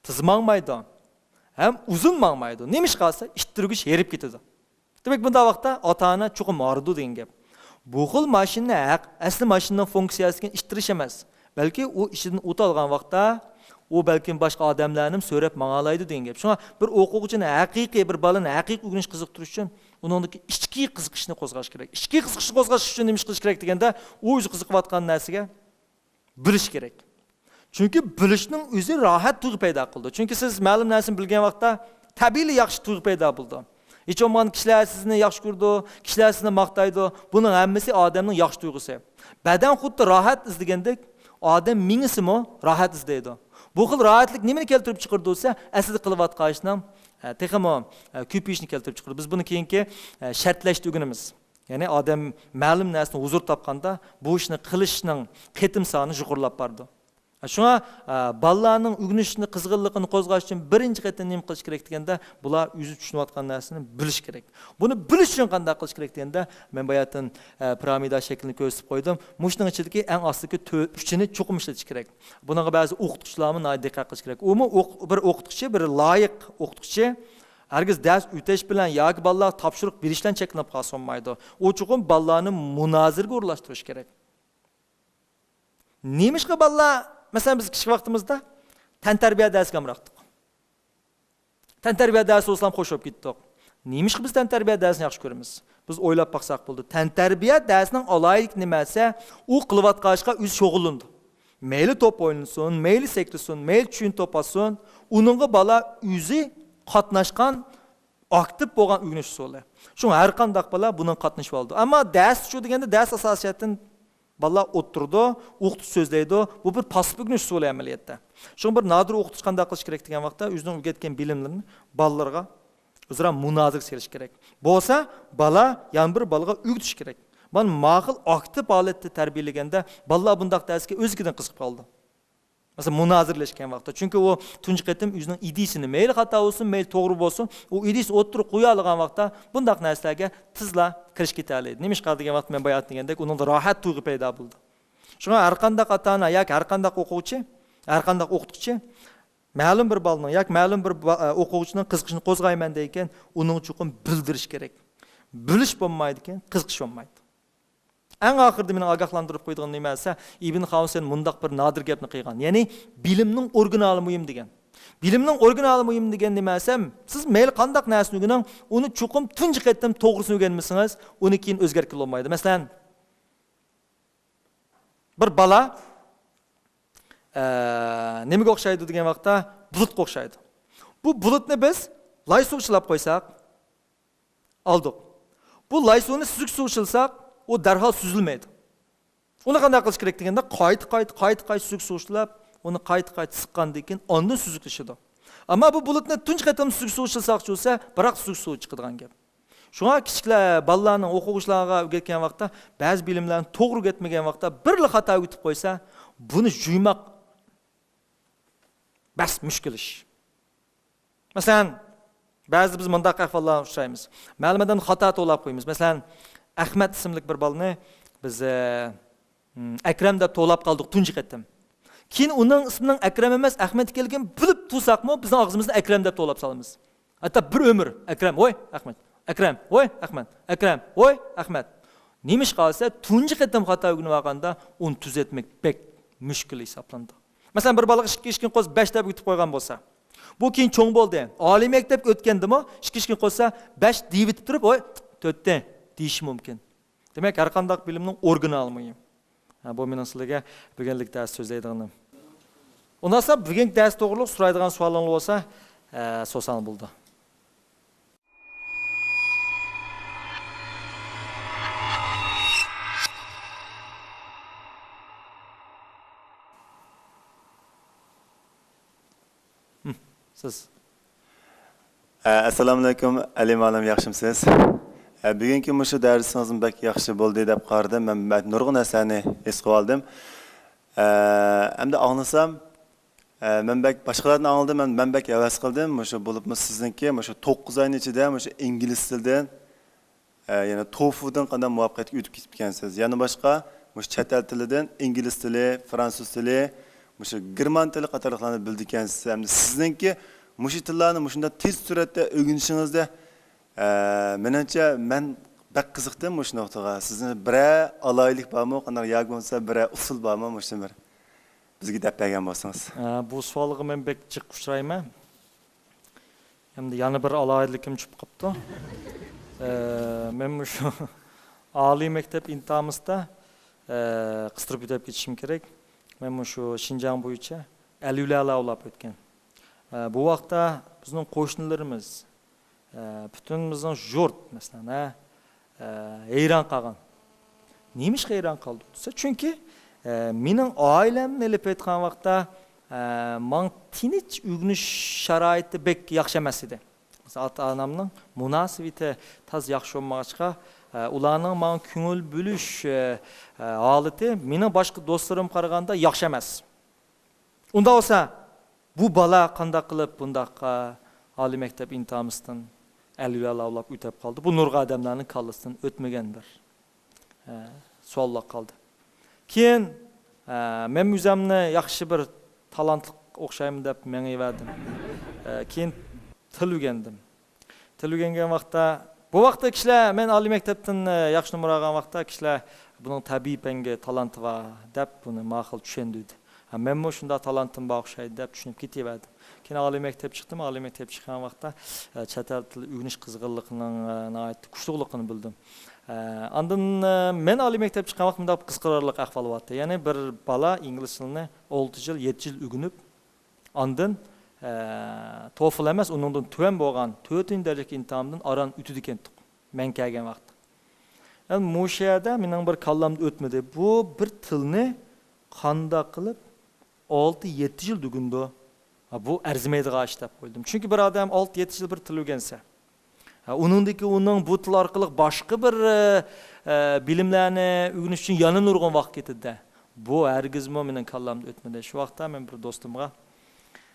تېز ماڭمايدۇ. ھەم ئۇزۇن ماڭمايدۇ. نېمىشقا دېسە، ئىتتىرگۈچ ھېرىپ كېتىدۇ. دېمەك، بۇنداق ۋاقىتتا ئاتا-ئانا چوقۇم ھارىدۇ دېگەن گەپ. بۇ خىل ماشىنىنى ھەق، ئەسلى ماشىنىنىڭ فۇنكسىيەسى ئىتتىرىش ئەمەس. بەلكى ئۇ ئىچىدىن ئوت ئالغان ۋاقىتتا، ئۇ بەلكىم باشقا ئادەملەرنىمۇ سۆرەپ ماڭالايدۇ دېگەن گەپ. شۇڭا بىر ئوقۇغۇچىنى ھەقىقىي، بىر بالىنى ھەقىقىي ئۆگىنىش قىزىقتۇرۇش ئۈچۈن ئۇنىڭدىكى ئىچكى قىزىقىشنى قوزغاش كېرەك. ئىچكى قىزىقىشنى قوزغاش ئۈچۈن نېمە ئىش قىلىش كېرەك دېگەندە، ئۇ ئۆزى قىزىقىۋاتقان نەرسىگە بىلىش كېرەك. چۈنكى بىلىشنىڭ ئۆزى راھەت تۇيغۇ پەيدا قىلىدۇ. چۈنكى سىز مەلۇم نەرسىنى بىلگەن ۋاقىتتا تەبىئىيلا ياخشى تۇيغۇ پەيدا بولىدۇ. ھېچ بولمىغاندا كىشىلەر سىزنى ياخشى كۆرىدۇ، كىشىلەر سىزنى ماختايدۇ. بۇنىڭ ھەممىسى ئادەمنىڭ ياخشى تۇيغۇسى. بەدەن خۇددى راھەت ئىزدىگەندەك، ئادەم مېڭىسىمۇ راھەت ئىزدەيدۇ. بۇ خىل راھەتلىك نېمىنى كەلتۈرۈپ چىقىرىدۇ دېسە، ئەسلىدە قىلىۋاتقان ئىشنىڭ، ئە، تېخىمۇ، ئە، كۆپىيىشىنى كەلتۈرۈپ چىقىرىدۇ. بىز بۇنى كېيىنكى، ئە، شەرتلەشتە ئۆگىنىمىز. يەنى ئادەم مەلۇم نەرسىدىن ھۇزۇر تاپقاندا، بۇ ئىشنى قىلىشنىڭ قېتىم سانى يۇقىرىلاپ بارىدۇ. شۇڭا، ئە، بالىلارنىڭ ئۆگىنىشنى، قىزغىنلىقىنى قوزغاش ئۈچۈن بىرىنچى قېتىم نېمە قىلىش كېرەك دېگەندە، بۇلار ئۆزى چۈشىنىۋاتقان نەرسىنى بىلىشى كېرەك. بۇنى بىلىش ئۈچۈن قانداق قىلىش كېرەك دېگەندە، مەن باياتىن، ئە، پىرامىدا شەكلىنى كۆرسىتىپ قويدۇم. مۇشۇنىڭ ئىچىدىكى ئەڭ ئاستىدىكى تۆ-، ئۈچىنى چوقۇم ئىشلىتىش كېرەك. بۇنىڭغا بەزى ئوقۇتقۇچىلارمۇ ناھايىتى دىققەت قىلىشى كېرەك. ئۇمۇ ئوق-، بىر ئوقۇتقۇچى، بىر لايىق ئوقۇتقۇچى ھەرگىز دەرس ئۆتۈش بىلەن ياكى بالىلارغا تاپشۇرۇق بېرىش بىلەن چەكلىنىپ قالسا بولمايدۇ. ئۇ چوقۇم بالىلارنى مۇنازىرىگە ئورۇنلاشتۇرۇشى كېرەك. نېمىشقا بالىلار، مەسىلەن، بىز كىچىك ۋاقتىمىزدا تەنتەربىيە دەرسىگە ئامراقتۇق. تەنتەربىيە دەرسى بولسىلا خوش بولۇپ كېتىتتۇق. نېمىشقا بىز تەنتەربىيە دەرسىنى ياخشى كۆرىمىز؟ بىز ئويلاپ باقساق بولىدۇ. تەنتەربىيە دەرسىنىڭ ئالاھىدىلىكى نېمە دېسە، ئۇ قىلىۋاتقان ئىشقا ئۆزى شۇغۇللىنىدۇ. مەيلى توپ ئوينىسۇن، مەيلى سەكرىسۇن، مەيلى چۈيىنى توپ ئاتسۇن، ئۇنىڭغا بالا ئۆزى قاتناشقان، ئاكتىپ بولغان ئۆگىنىش ئۇسۇلى. شۇڭا ھەر قانداق بالا بۇنىڭغا قاتنىشىۋالىدۇ. ئەمما دەرس شۇ دېگەندە، دەرس ئاساسىي جەھەتتىن بالىلار ئولتۇرىدۇ، ئوقۇتقۇچى سۆزلەيدۇ. بۇ بىر پاسسىپ ئۆگىنىش ئۇسۇلى ئەمەلىيەتتە. شۇڭا بىر نادىر ئوقۇتقۇچى قانداق قىلىش كېرەك دېگەن ۋاقىتتا، ئۆزىنىڭ ئۆگەتكەن بىلىملىرىنى بالىلارغا ئۆزئارا مۇنازىرە سېلىش كېرەك. بولسا بالا يەنە بىر بالىغا ئۆگىتىشى كېرەك. مانا ما خىل ئاكتىپ ھالەتتە تەربىيەلىگەندە، بالىلار بۇنداق دەرسكە ئۆزلۈكىدىن قىزىقىپ قالىدۇ. مەسىلەن، مۇنازىرىلەشكەن ۋاقىتتا. چۈنكى ئۇ تۇنجى قېتىم ئۆزىنىڭ ئىدىيىسىنى، مەيلى خاتا بولسۇن، مەيلى توغرا بولسۇن، ئۇ ئىدىيىسىنى ئوتتۇرىغا قويالىغان ۋاقىتتا بۇنداق نەرسىلەرگە تېزلا كىرىشىپ كېتەلەيدۇ. نېمىشقا دېگەن ۋاقىتتا مەن بايا دېگەندەك، ئۇنىڭدا راھەت تۇيغۇ پەيدا بولىدۇ. شۇڭا ھەر قانداق ئاتا-ئانا ياكى ھەر قانداق ئوقۇغۇچى، ھەر قانداق ئوقۇتقۇچى مەلۇم بىر بالىنىڭ ياكى مەلۇم بىر با-، ئە، ئوقۇغۇچىنىڭ قىزىقىشىنى قوزغايمەن دەيدىكەن، ئۇنىڭغا چوقۇم بىلدۈرۈش كېرەك. بىلىش بولمايدىكەن، قىزىقىش بولمايدۇ. ئەڭ ئاخىرىدا مېنىڭ ئاگاھلاندۇرۇپ قويىدىغىنىم نېمە دېسە، ئىبن خاۋسەن مۇنداق بىر نادىر گەپنى قىلغان. يەنى، بىلىمنىڭ ئورىگىنالى مۇھىم دېگەن. بىلىمنىڭ ئورىگىنالى مۇھىم دېگەن نېمە دېسە، سىز مەيلى قانداق نەرسىنى ئۆگىنىڭ، ئۇنى چوقۇم تۇنجى قېتىم توغرىسىنى ئۆگەنمىسىڭىز، ئۇنى كېيىن ئۆزگەرتكىلى بولمايدۇ. مەسىلەن، بىر بالا، ئە، نېمىگە ئوخشايدۇ دېگەن ۋاقىتتا، بۇلۇتقا ئوخشايدۇ. بۇ بۇلۇتنى بىز لاي سۇغا چىلاپ قويساق، ئالدۇق. بۇ لاي سۇنى سۈزۈك سۇغا چىلىساق، ئۇ دەرھال سۈزۈلمەيدۇ. ئۇنى قانداق قىلىش كېرەك دېگەندە، قايتا، قايتا، قايتا، قايتا سۈزۈك سۇغا چىلاپ، ئۇنى قايتا، قايتا سىققاندىن كېيىن، ئاندىن سۈزۈكلىشىدۇ. ئەمما بۇ بۇلۇتنى تۇنجى قېتىم سۈزۈك سۇغا چىلىساقچى بولسا، بىراق سۈزۈك سۇغا چىقىدىغان گەپ. شۇڭا كىچىكلەر، بالىلارنىڭ، ئوقۇغۇچىلارغا ئۆگەتكەن ۋاقىتتا، بەزى بىلىملەرنى توغرا ئۆگەتمىگەن ۋاقىتتا، بىرلا خاتا ئۆگىتىپ قويسا، بۇنى جۇيماق بەس مۈشكۈل ئىش. مەسىلەن، بەزىدە بىز مۇنداق ئەھۋاللارغا ئۇچرايمىز. مەلۇم ئادەمنى خاتا توۋلاپ قويىمىز. مەسىلەن، ئەخمەت ئىسىملىك بىر بالىنى بىز، ئە، م، ئەكرەم دەپ توۋلاپ قالدۇق تۇنجى قېتىم. كېيىن ئۇنىڭ ئىسمىنىڭ ئەكرەم ئەمەس، ئەخمەت ئىكەنلىكىنى بىلىپ تۇرساقمۇ، بىزنىڭ ئاغزىمىزدىن ئەكرەم دەپ توۋلاپ سالىمىز. ھەتتا بىر ئۆمۈر، ئەكرەم، ۋوي، ئەخمەت، ئەكرەم، ۋوي، ئەخمەت، ئەكرەم، ۋوي، ئەخمەت. نېمىشقا دېسە، تۇنجى قېتىم خاتا ئۆگىنىۋالغاندا ئۇنى تۈزەتمەك بەك مۈشكۈل ھېسابلىنىدۇ. مەسىلەن، بىر بالىغا ئىككى، ئىككى قوس بەش دەپ ئۆگىتىپ قويغان بولسا، بۇ كېيىن چوڭ بولدى. ئالىي مەكتەپكە ئۆتكەندىمۇ ئىككى، ئىككى قوسا بەش دېيىۋېتىپ تۇرۇپ، ۋوي، تۆتتە دېيىشى مۇمكىن. دېمەك، ھەر قانداق بىلىمنىڭ ئورىگىنالى مۇھىم. ھە، بۇ مېنىڭ سىلەرگە بۈگۈنلۈك دەرس سۆزلەيدىغىنىم. ئۇنداقسا، بۈگۈنكى دەرس توغرۇلۇق سورايدىغان سوئالىڭلار بولسا، ئە، سورىساڭلار بولىدۇ. سىز. ئە، ئەسسالامۇئەلەيكۇم، ئەلى مۇئەللىم، ياخشىمۇسىز؟ ئە، بۈگۈنكى مۇشۇ دەرسىڭىزمۇ بەك ياخشى بولدى دەپ قارىدىم. مەن، مەن نۇرغۇن نەرسىلەرنى ھېس قىلىۋالدىم. ئە، ئەمدى ئاڭلىسام، ئە، مەن بەك باشقىلاردىن ئاڭلىدىم، مەن، مەن بەك ھەۋەس قىلدىم. مۇشۇ بولۇپمۇ سىزنىڭكى مۇشۇ توققۇز ئاينىڭ ئىچىدە مۇشۇ ئىنگلىز تىلىدىن، ئە، يەنە توفۇدىن قانداق مۇۋەپپەقىيەتكە ئۆتۈپ كېتىپكەنسىز. يەنە باشقا مۇشۇ چەت ئەل تىلىدىن ئىنگلىز تىلى، فرانسۇز تىلى، مۇشۇ گېرمان تىلى قاتارلىقلارنى بىلىدىكەنسىز. ئەمدى سىزنىڭكى مۇشۇ تىللارنى مۇشۇنداق تېز سۈرئەتتە ئۆگىنىشىڭىزدە، ئە، مېنىڭچە مەن بەك قىزىقتىم مۇشۇ نۇقتىغا. سىزنىڭ بىرەر ئالاھىدىلىك بارمۇ؟ قانداق ياكى بولمىسا بىرەر ئۇسۇل بارمۇ؟ مۇشۇنى بىر بىزگە دەپ بەرگەن بولسىڭىز. ئە، بۇ سوئالغا مەن بەك جىق ئۇچرايمەن. ئەمدى يەنە بىر ئالاھىدىلىكىم چۈشۈپ قاپتۇ. ئە، مەن مۇشۇ ئالىي مەكتەپ ئىمتىھانىمىزدا، ئە، قىستۇرۇپ ئۆتۈپ كېتىشىم كېرەك. مەن مۇشۇ شىنجاڭ بويىچە ئەلۋىلەلەر ئولاپ ئۆتكەن. ئە، بۇ ۋاقىتتا بىزنىڭ قوشنىلىرىمىز، ئە، پۈتۈن بىزنىڭ يۇرت، مەسىلەن، ھە، ئە، ھەيران قالغان. نېمىشقا ھەيران قالدى دېسە، چۈنكى، ئە، مېنىڭ ئائىلەمنى ئېلىپ ئېيتقان ۋاقىتتا، ئە، ماڭا تىنچ ئۆگىنىش شارائىتى بەك ياخشى ئەمەس ئىدى. مەسىلەن، ئاتا-ئانامنىڭ مۇناسىۋىتى تازا ياخشى بولمىغاچقا، ئە، ئۇلارنىڭ ماڭا كۆڭۈل بۆلۈش، ئە، ئە، ھالىتى مېنىڭ باشقا دوستلىرىمغا قارىغاندا ياخشى ئەمەس. ئۇنداق بولسا، بۇ بالا قانداق قىلىپ بۇنداق، ئە، ئالىي مەكتەپ ئىمتىھانىدىن ئەلۋىيا لاۋلاپ ئۆتۈپ قالدى؟ بۇ نۇرغۇن ئادەملەرنىڭ كاللىسىدىن ئۆتمىگەن بىر، ئە، سوئاللار قالدى. كېيىن، ئە، مەن ئۆزۈمنى ياخشى بىر تالانتلىق ئوخشايمەن دەپ مېڭىۋەردىم. ئە، كېيىن تىل ئۆگەندىم. تىل ئۆگەنگەن ۋاقىتتا، بۇ ۋاقىتتا كىشىلەر، مەن ئالىي مەكتەپتىن، ئە، ياخشى نومۇر ئالغان ۋاقىتتا كىشىلەر بۇنىڭ تەبىئىي پەنگە تالانتى بار دەپ بۇنى ماقۇل چۈشەندۈردى. ھە، مەنمۇ شۇنداق تالانتىم بار ئوخشايدۇ دەپ چۈشىنىپ كېتىۋەردىم. كېيىن ئالىي مەكتەپ چىقتىم، ئالىي مەكتەپ چىققان ۋاقىتتا، ئە، چەت ئەل تىلى ئۆگىنىش قىزغىنلىقىنىڭ، ئە، ناھايىتى كۈچلۈكلۈكىنى بىلدىم. ئە، ئاندىن، ئە، مەن ئالىي مەكتەپ چىققان ۋاقىت مۇنداق قىزىقارلىق ئەھۋال بارتتى. يەنى بىر بالا ئىنگلىز تىلىنى ئالتە يىل، يەتتە يىل ئۆگىنىپ، ئاندىن، ئە، توفل ئەمەس، ئۇنىڭدىن تۆۋەن بولغان تۆتىنچى دەرىجىلىك ئىمتىھاندىن ئاران ئۆتىدىكەنتۇق، مەن كەلگەن ۋاقىتتا. يەنى مۇشۇ يەردە مېنىڭ بىر كاللامدا ئۆتمىدى. بۇ بىر تىلنى قانداق قىلىپ ئالتە، يەتتە يىل ئۆگىنىدۇ؟ ھە، بۇ ئەرزىمەيدىغان ئىش دەپ ئويلىدىم. چۈنكى بىر ئادەم ئالتە، يەتتە يىل بىر تىل ئۆگەنسە، ھە، ئۇنىڭدىكى، ئۇنىڭ بۇ تىل ئارقىلىق باشقا بىر، ئە، ئە، بىلىملەرنى ئۆگىنىش ئۈچۈن يەنە نۇرغۇن ۋاقىت كېتىدۇ. بۇ ھەرگىزمۇ مېنىڭ كاللامدا ئۆتمىدى. شۇ ۋاقىتتا مەن بىر دوستۇمغا،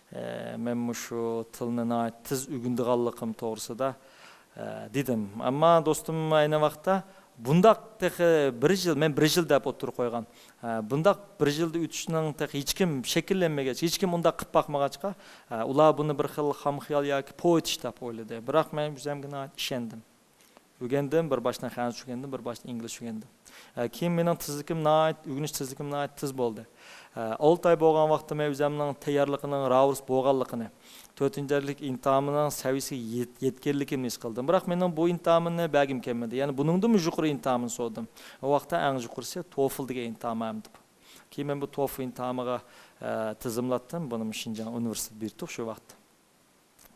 ئە، مەن مۇشۇ تىلنى ناھايىتى تېز ئۆگىنىدىغانلىقىم توغرىسىدا، ئە، دېدىم. ئەمما دوستۇم ئەينى ۋاقىتتا بۇنداق تېخى بىر يىل، مەن بىر يىل دەپ ئوتتۇرىغا قويغان. ئە، بۇنداق بىر يىلدا ئۆتۈشنىڭ تېخى ھېچكىم شەكىللەنمىگەچ، ھېچكىم ئۇنداق قىلىپ باقمىغاچقا، ئە، ئۇلار بۇنى بىر خىل خام خىيال ياكى پوۋېتىش دەپ ئويلىدى. بىراق مەن ئۆزۈمگە ناھايىتى ئىشەندىم. ئۆگەندىم، بىر باشتىن خەنزۇچە ئۆگەندىم، بىر باشتىن ئىنگلىزچە ئۆگەندىم. ئە، كېيىن مېنىڭ تېزلىكىم ناھايىتى، ئۆگىنىش تېزلىكىم ناھايىتى تېز بولدى. ئە، ئالتە ئاي بولغان ۋاقىتتا مەن ئۆزۈمنىڭ تەييارلىقىنىڭ راۋۇرۇس بولغانلىقىنى، تۆتىنچى دەرىجىلىك ئىمتىھانىمنىڭ سەۋىيىسىگە يەت-، يەتكەنلىكىمنى ھېس قىلدىم. بىراق مېنىڭ بۇ ئىمتىھانىمنى بەرگۈم كەلمىدى. يەنى بۇنىڭدىنمۇ يۇقىرى ئىمتىھانىمنى سورىدىم. ئۇ ۋاقىتتا ئەڭ يۇقىرىسى توفل دېگەن ئىمتىھان ئەمدى بۇ. كېيىن مەن بۇ توفل ئىمتىھانىغا، ئە، تىزىملاتتىم. بۇنىمۇ شىنجاڭ ئۇنىۋېرسىتېتى بېرىپتۇ شۇ ۋاقىتتا.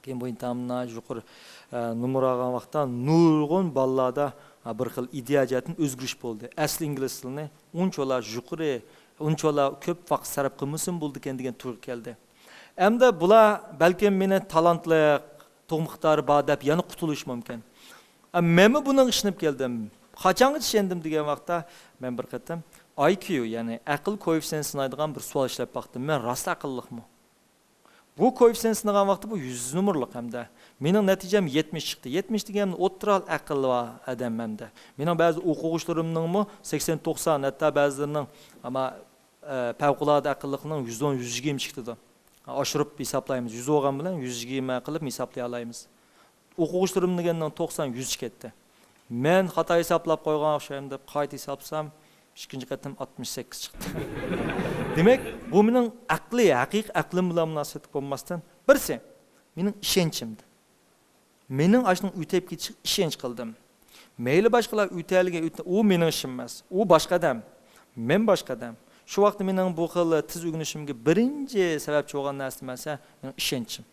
كېيىن بۇ ئىمتىھاندا يۇقىرى، ئە، نومۇر ئالغان ۋاقىتتا نۇرغۇن بالىلاردا، ئە، بىر خىل ئىدىيە جەھەتتىن ئۆزگىرىش بولدى. ئەسلى ئىنگلىز تىلىنى ئۇنچىۋالا يۇقىرى، ئۇنچىۋالا كۆپ ۋاقىت سەرپ قىلمىسىمۇ بولىدىكەن دېگەن تۇيغۇ كەلدى. ئەمدى بۇلار بەلكىم مېنى تالانتلىق، تۇغما ئىقتىدارى بار دەپ يەنە قۇتۇلۇشى مۇمكىن. ئە، مەنمۇ بۇنىڭغا ئىشىنىپ كەلدىم. قاچانغىچە ئىشەندىم دېگەن ۋاقىتتا مەن بىر قېتىم ئاي كيۇ، يەنى ئەقىل كوئېففىتسېنتىنى سىنايدىغان بىر سوئال ئىشلەپ باقتىم. مەن راست ئەقىللىقمۇ؟ بۇ كوئېففىتسېنت سىنىغان ۋاقىتتا بۇ يۈز نومۇرلۇق ھەمدە. مېنىڭ نەتىجەم يەتمىش چىقتى. يەتمىش دېگەن ئوتتۇرا ئەقىل بار ئادەم ھەمدە. مېنىڭ بەزى ئوقۇغۇچىلىرىمنىڭمۇ سەكسەن، توقسان، ھەتتا بەزىلىرىنىڭ، ئەمما، ئە، پەۋقۇلئاددە ئەقىللىقنىڭ يۈز ئون، يۈز يىگىرمە چىقتى. ئاشۇرۇپ ھېسابلايمىز. يۈز بولغان بىلەن يۈز يىگىرمە قىلىپ ھېسابلىيالايمىز. ئوقۇغۇچىلىرىم دېگەننىڭ توقسان، يۈز كەتتى. مەن خاتا ھېسابلاپ قويغان ئوخشايمەن دەپ قايتا ھېسابلىسام، ئىككىنچى قېتىم ئاتمىش سەككىز چىقتى. دېمەك، بۇ مېنىڭ ئەقلىي، ھەقىقىي ئەقلىم بىلەن مۇناسىۋەتلىك بولماستىن، بىرسى، مېنىڭ ئىشەنچىمدە. مېنىڭ ئاشۇنىڭ ئۆتۈپ كېتىشىگە ئىشەنچ قىلدىم. مەيلى باشقىلار ئۆتەلىگەن، ئۆتە-، ئۇ مېنىڭ ئىشىم ئەمەس. ئۇ باشقا ئادەم. مەن باشقا ئادەم. شۇ ۋاقىتتا مېنىڭ بۇ خىل تېز ئۆگىنىشىمگە بىرىنچى سەۋەبچى بولغان نەرسە نېمە دېسە، مېنىڭ ئىشەنچىم.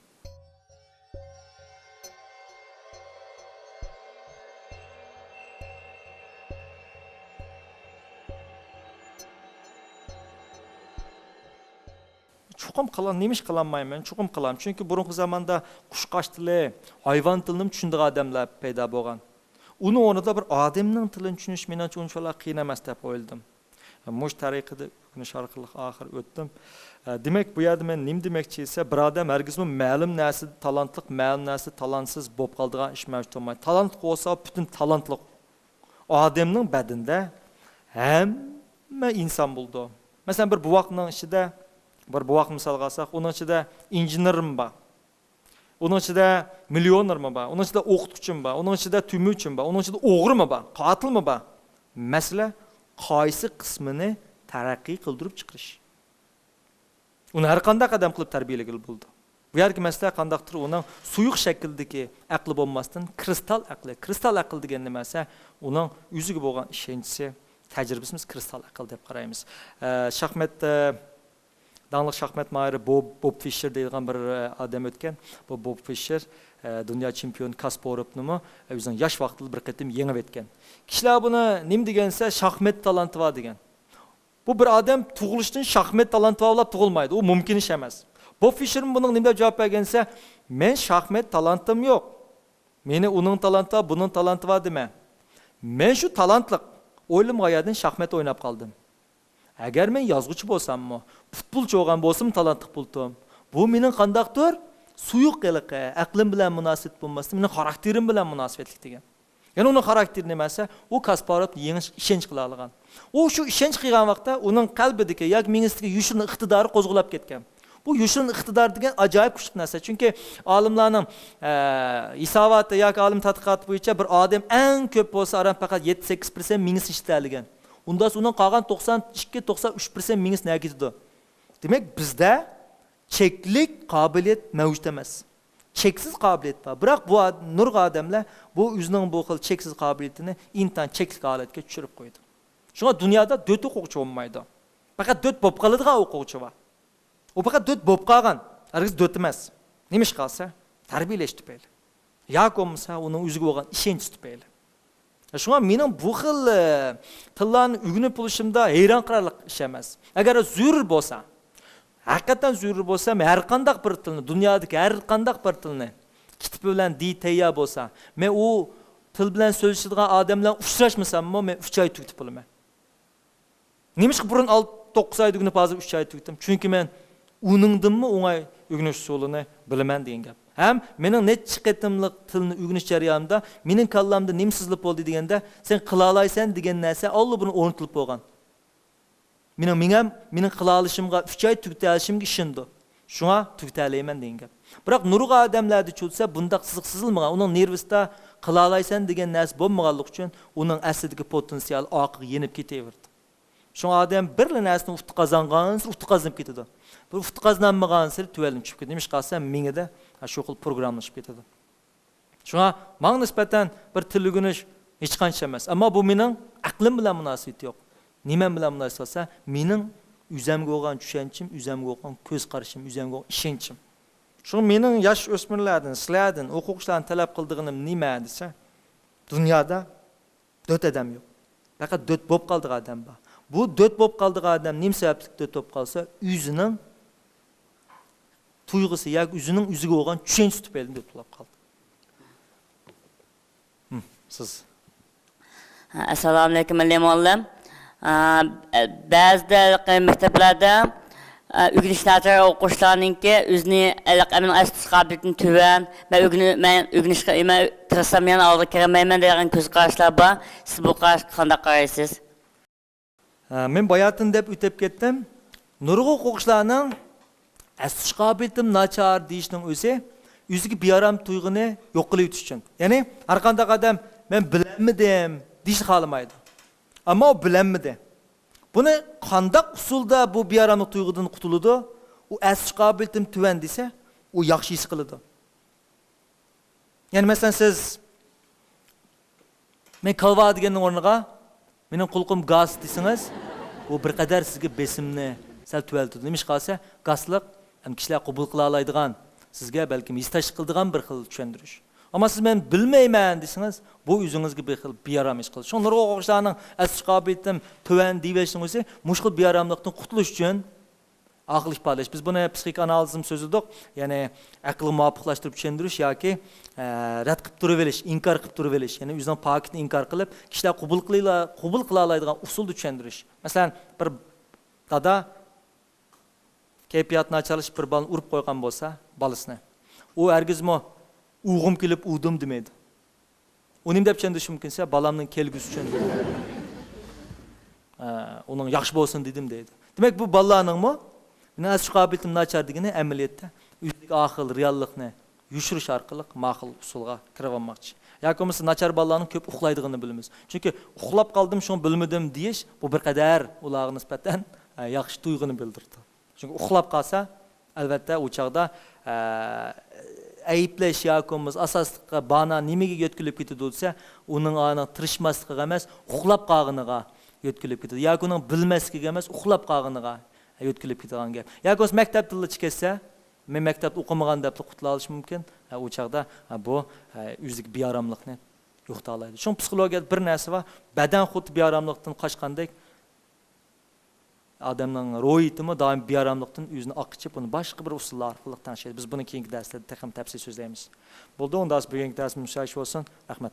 چوقۇم قىلام، نېمىش قىلالمايمەن؟ چوقۇم قىلام. چۈنكى بۇرۇنقى زاماندا قۇشقاچ تىلى، ھايۋان تىلىنىمۇ چۈشىنىدىغان ئادەملەر پەيدا بولغان. ئۇنىڭ ئورنىدا بىر ئادەمنىڭ تىلىنى چۈشىنىش مېنىڭچە ئۇنچىۋالا قىيىن ئەمەس دەپ ئويلىدىم. مۇشۇ تەرىقىدە ئۆگىنىش ئارقىلىق ئاخىر ئۆتتۈم. دېمەك، بۇ يەردە مەن نېمە دېمەكچى دېسە، بىر ئادەم ھەرگىزمۇ مەلۇم نەرسىدە تالانتلىق، مەلۇم نەرسىدە تالانتسىز بولۇپ قالىدىغان ئىش مەۋجۇت بولمايدۇ. تالانتلىق بولسا، پۈتۈن تالانتلىق ئادەمنىڭ بەدىنىدە ھەممە ئىنسان بولىدۇ. مەسىلەن، بىر بوۋاقنىڭ ئىچىدە، بىر بوۋاق مىسالغا ئالساق، ئۇنىڭ ئىچىدە ئىنژېنېرمۇ بار، ئۇنىڭ ئىچىدە مىليونېرمۇ بار، ئۇنىڭ ئىچىدە ئوقۇتقۇچىمۇ بار، ئۇنىڭ ئىچىدە تۈمۈچىمۇ بار، ئۇنىڭ ئىچىدە ئوغرىمۇ بار، قاتىلمۇ بار. مەسىلە، قايسى قىسمىنى تەرەققىي قىلدۇرۇپ چىقىرىش. ئۇنى ھەر قانداق ئادەم قىلىپ تەربىيەلىگىلى بولىدۇ. بۇ يەردىكى مەسىلە قانداقتۇر ئۇنىڭ سۇيۇق شەكىلدىكى ئەقلى بولماستىن، كرىستال ئەقلى. كرىستال ئەقىل دېگەن نېمە دېسە، ئۇنىڭ ئۆزىگە بولغان ئىشەنچىسى، تەجرىبىسى، بىز كرىستال ئەقىل دەپ قارايمىز. ئە، شاھمات، ئە، داڭلىق شاھمات ماھىرى بوب، بوب فىشېر دەيدىغان بىر، ئە، ئادەم ئۆتكەن. بۇ بوب فىشېر، ئە، دۇنيا چېمپىيونى كاسپاروفنىمۇ ئۆزىنىڭ ياش ۋاقتىدا بىر قېتىم يېڭىۋەتكەن. كىشىلەر بۇنى نېمە دېگەن دېسە، شاھمات تالانتى بار دېگەن. بۇ بىر ئادەم تۇغۇلۇشتىن شاھمات تالانتى بار بولۇپ تۇغۇلمايدۇ. ئۇ مۇمكىن ئىش ئەمەس. بوب فىشېرمۇ بۇنىڭغا نېمە دەپ جاۋاب بەرگەن دېسە، مەن شاھمات تالانتىم يوق. مېنى ئۇنىڭ تالانتى بار، بۇنىڭ تالانتى بار دېمە. مەن شۇ تالانتلىق. ئويلىمىغان يەردىن شاھمات ئويناپ قالدىم. ئەگەر مەن يازغۇچى بولساممۇ، پۇتبولچى بولغان بولسىمۇ تالانتلىق بولاتتىم. بۇ مېنىڭ قانداقتۇر سۇيۇق ھېلىقى، ئەقلىم بىلەن مۇناسىۋەت بولماستىن، مېنىڭ خاراكتېرىم بىلەن مۇناسىۋەتلىك دېگەن. يەنى ئۇنىڭ خاراكتېرى نېمە دېسە، ئۇ كاسپاروفنى يېڭىش، ئىشەنچ قىلالىغان. ئۇ شۇ ئىشەنچ قىلغان ۋاقىتتا ئۇنىڭ قەلبىدىكى ياكى مېڭىسىدىكى يوشۇرۇن ئىقتىدارى قوزغىلاپ كەتكەن. بۇ يوشۇرۇن ئىقتىدار دېگەن ئاجايىپ كۈچلۈك نەرسە. چۈنكى ئالىملارنىڭ، ئە، ھېساباتى ياكى ئالىم تەتقىقاتى بويىچە بىر ئادەم ئەڭ كۆپ بولسا ئاران پەقەت يەتتە سەككىز پىرسەنت مېڭىسىنى ئىشلىتەلىگەن. ئۇنداق ئۇنىڭ قالغان توقسان ئىككى، توقسان ئۈچ پىرسەنت مېڭىسى نەگە كېتىدۇ؟ دېمەك، بىزدە چەكلىك قابىلىيەت مەۋجۇت ئەمەس. چەكسىز قابىلىيەت بار. بىراق بۇ ئاد-، نۇرغۇن ئادەملەر بۇ ئۆزىنىڭ بۇ خىل چەكسىز قابىلىيىتىنى ئىنتايىن چەكلىك ھالەتكە چۈشۈرۈپ قويىدۇ. شۇڭا دۇنيادا دۆت ئوقۇغۇچى بولمايدۇ. پەقەت دۆت بولۇپ قالىدىغان ئوقۇغۇچى بار. ئۇ پەقەت دۆت بولۇپ قالغان، ھەرگىز دۆت ئەمەس. نېمىشقا دېسە، تەربىيەلەش تۈپەيلى. ياكى بولمىسا ئۇنىڭ ئۆزىگە بولغان ئىشەنچى تۈپەيلى. شۇڭا مېنىڭ بۇ خىل، ئە، تىللارنى ئۆگىنىپ بولۇشۇمدا ھەيران قالارلىق ئىش ئەمەس. ئەگەر زۆرۈر بولسا، ھەقىقەتەن زۆرۈر بولسا، مەن ھەر قانداق بىر تىلنى، دۇنيادىكى ھەر قانداق بىر تىلنى، كىتابى بىلەن دېيى تەييار بولسا، مەن ئۇ تىل بىلەن سۆزلىشىدىغان ئادەم بىلەن ئۇچراشمىساممۇ، مەن ئۈچ ئاي تۈگىتىپ بولىمەن. نېمىشقا بۇرۇن ئالتە، توققۇز ئايدا ئۆگىنىپ، ھازىر ئۈچ ئايدا تۈگىتىم؟ چۈنكى مەن ئۇنىڭدىنمۇ ئوڭاي ئۆگىنىش ئۇسۇلىنى بىلىمەن دېگەن گەپ. ھەم مېنىڭ نەچچە قېتىملىق تىلنى ئۆگىنىش جەريانىمدا مېنىڭ كاللامدا نېمە سىزىلىپ بولدى دېگەندە، سەن قىلالايسەن دېگەن نەرسە ئاللىبۇرۇن ئورنىتىلىپ بولغان. مېنىڭ مېڭەم مېنىڭ قىلالىشىمغا، ئۈچ ئاي تۈگىتەلىشىمگە ئىشىنىدۇ. شۇڭا تۈگىتەلەيمەن دېگەن گەپ. بىراق نۇرغۇن ئادەملەردە چۈشسە بۇنداق سىزىق سىزىلمىغان. ئۇنىڭ نېرۋىسىدا قىلالايسەن دېگەن نەرسە بولمىغانلىقى ئۈچۈن ئۇنىڭ ئەسلىدىكى پوتېنسىيالى ئارقىغا يېنىپ كېتىۋېرىدۇ. شۇڭا ئادەم بىرلا نەرسىنى ئۇتۇق قازانغانسېرى ئۇتۇق قازىنىپ كېتىدۇ. بىر ئۇتۇق قازىنالمىغانسېرى تۆۋەنلىشىپ كېتىدۇ. نېمىشقا دېسە مېڭىدە شۇ خىل پروگراممىلىشىپ كېتىدۇ. شۇڭا ماڭا نىسبەتەن بىر تىل ئۆگىنىش ھېچقانچە ئەمەس. ئەمما بۇ مېنىڭ ئەقلىم بىلەن مۇناسىۋىتى يوق. نېمەم بىلەن مۇناسىۋەت دېسە، مېنىڭ ئۆزەمگە بولغان چۈشەنچىم، ئۆزەمگە بولغان كۆز قارىشىم، ئۆزەمگە بولغان ئىشەنچىم. شۇڭا مېنىڭ ياش ئۆسمۈرلەردىن، سىلەردىن، ئوقۇغۇچىلاردىن تەلەپ قىلىدىغىنىم نېمە دېسە، دۇنيادا دۆت ئادەم يوق. پەقەت دۆت بولۇپ قالىدىغان ئادەم بار. بۇ دۆت بولۇپ قالىدىغان ئادەم نېمە سەۋەبلىك دۆت بولۇپ قالسا، ئۆزىنىڭ تۇيغۇسى ياكى ئۆزىنىڭ ئۆزىگە بولغان چۈشەنچىسى تۈپەيلىدىن دۆت بولۇپ قالدى. ھىم، سىز. ئەسسالامۇئەلەيكۇم، مەلىم مۇئەللىم. ئا، بەزىدە مەكتەپلەردە، ئا، ئۆگىنىش ناچار ئوقۇغۇچىلارنىڭكى ئۆزىنى ھېلىقى ئەمەلىي ئەستە قابىلىيىتىنى تۆۋەن، مەن ئۆگىنى-، مەن ئۆگىنىشكە، مەن تىرىشسام يەنە ئالغا كىرەلمەيمەن دەيدىغان كۆز قاراشلار بار. سىز بۇ قاراشقا قانداق قارايسىز؟ ھە، مەن باياتىن دەپ ئۆتۈپ كەتتىم. نۇرغۇن ئوقۇغۇچىلارنىڭ ئەستە قابىلىيىتىم ناچار دېيىشنىڭ ئۆزى ئۆزىگە بىئارام تۇيغۇنى يوق قىلىۋېتىش ئۈچۈن. يەنى ھەر قانداق ئادەم مەن بىلەلمىدىم دېيىشنى خالىمايدۇ. ئەمما ئۇ بىلەلمىدى. بۇنى قانداق ئۇسۇلدا بۇ بىئاراملىق تۇيغۇدىن قۇتۇلىدۇ؟ ئۇ ئەستە قابىلىيىتىم تۆۋەن دېسە، ئۇ ياخشى ھېس قىلىدۇ. يەنى مەسىلەن، سىز مەن كالۋا دېگەننىڭ ئورنىغا مېنىڭ قۇلىقىم گاس دېسىڭىز، بۇ بىر قەدەر سىزگە بېسىمنى سەل تۆۋەنلىتىدۇ. نېمىشقا دېسە، گاسلىق ھەم كىشىلەر قوبۇل قىلالايدىغان، سىزگە بەلكىم ھېسداشلىق قىلىدىغان بىر خىل چۈشەندۈرۈش. ئەمما سىز مەن بىلمەيمەن دېسىڭىز، بۇ ئۆزىڭىزگە بىر خىل بىئارام ھېس قىلىدۇ. شۇڭا نۇرغۇن ئوقۇغۇچىلارنىڭ ئەستە قابىلىيىتىم تۆۋەن دېيىۋېلىشنىڭ ئۆزى مۇشۇ خىل بىئاراملىقتىن قۇتۇلۇش ئۈچۈن ئاقىل ئىپادىلەش. بىز بۇنى پسىخىك ئانالىزمۇ سۆزلىدۇق. يەنى ئەقىلگە مۇۋاپىقلاشتۇرۇپ چۈشەندۈرۈش ياكى، ئە، رەت قىلىپ تۇرۇۋېلىش، ئىنكار قىلىپ تۇرۇۋېلىش. يەنى ئۆزىنىڭ پاكىتىنى ئىنكار قىلىپ، كىشىلەر قوبۇل قىلىلا-، قوبۇل قىلالايدىغان ئۇسۇلدا چۈشەندۈرۈش. مەسىلەن، بىر دادا كەيپىياتى ناچارلىشىپ بىر بالىنى ئۇرۇپ قويغان بولسا، بالىسىنى، ئۇ ھەرگىزمۇ ئۇرغۇم كېلىپ ئۇردۇم دېمەيدۇ. ئۇ نېمە دەپ چۈشەندۈرۈشى مۇمكىن دېسە، بالامنىڭ كەلگۈسى ئۈچۈن، ئە، ئۇنىڭ ياخشى بولسۇن دېدىم دەيدۇ. دېمەك، بۇ بالىلارنىڭمۇ مېنىڭ ئەستە قابىلىيىتىم ناچار دېگىنى ئەمەلىيەتتە ئۆزىدىكى ئاقىل رېئاللىقنى يوشۇرۇش ئارقىلىق ماقۇل ئۇسۇلغا كىرىۋالماقچى. ياكى بولمىسا ناچار بالىلارنىڭ كۆپ ئۇخلايدىغىنىنى بىلىمىز. چۈنكى ئۇخلاپ قالدىم، شۇڭا بىلمىدىم دېيىش، بۇ بىر قەدەر ئۇلارغا نىسبەتەن، ئە، ياخشى تۇيغۇنى بىلدۈرىدۇ. چۈنكى ئۇخلاپ قالسا، ئەلۋەتتە، ئۇ چاغدا، ئە، ئەيىبلەش ياكى بولمىسا ئاساسلىق بانا نېمىگە يۆتكىلىپ كېتىدۇ دېسە، ئۇنىڭ ئانىڭ تىرىشماسلىقىغا ئەمەس، ئۇخلاپ قالغىنىغا يۆتكىلىپ كېتىدۇ. ياكى ئۇنىڭ بىلمەسلىكىگە ئەمەس، ئۇخلاپ قالغىنىغا يۆتكىلىپ كېتىدىغان گەپ. ياكى بولمىسا مەكتەپتىنلا چىقىپ كەتسە، مەن مەكتەپتە ئوقۇمىغان دەپلا قۇتۇلاۋېلىشى مۇمكىن. ئە، ئۇ چاغدا، ئە، بۇ، ئە، ئۆزىدىكى بىئاراملىقنى يوقىتالايدۇ. شۇڭا پسىخولوگىيەدە بىر نەرسە بار، بەدەن خۇددى بىئاراملىقتىن قاچقاندەك، ئادەمنىڭ روھىيىتىمۇ دائىم بىئاراملىقتىن ئۆزىنى ئاقىچىپ، ئۇنى باشقا بىر ئۇسۇللار ئارقىلىق تەڭشەيدۇ. بىز بۇنى كېيىنكى دەرسلەردە تېخىمۇ تەپسىلىي سۆزلەيمىز. بولدى، ئۇنداق بۈگۈنكى دەرسىمىز مۇشۇ يەرگىچە بولسۇن. رەھمەت.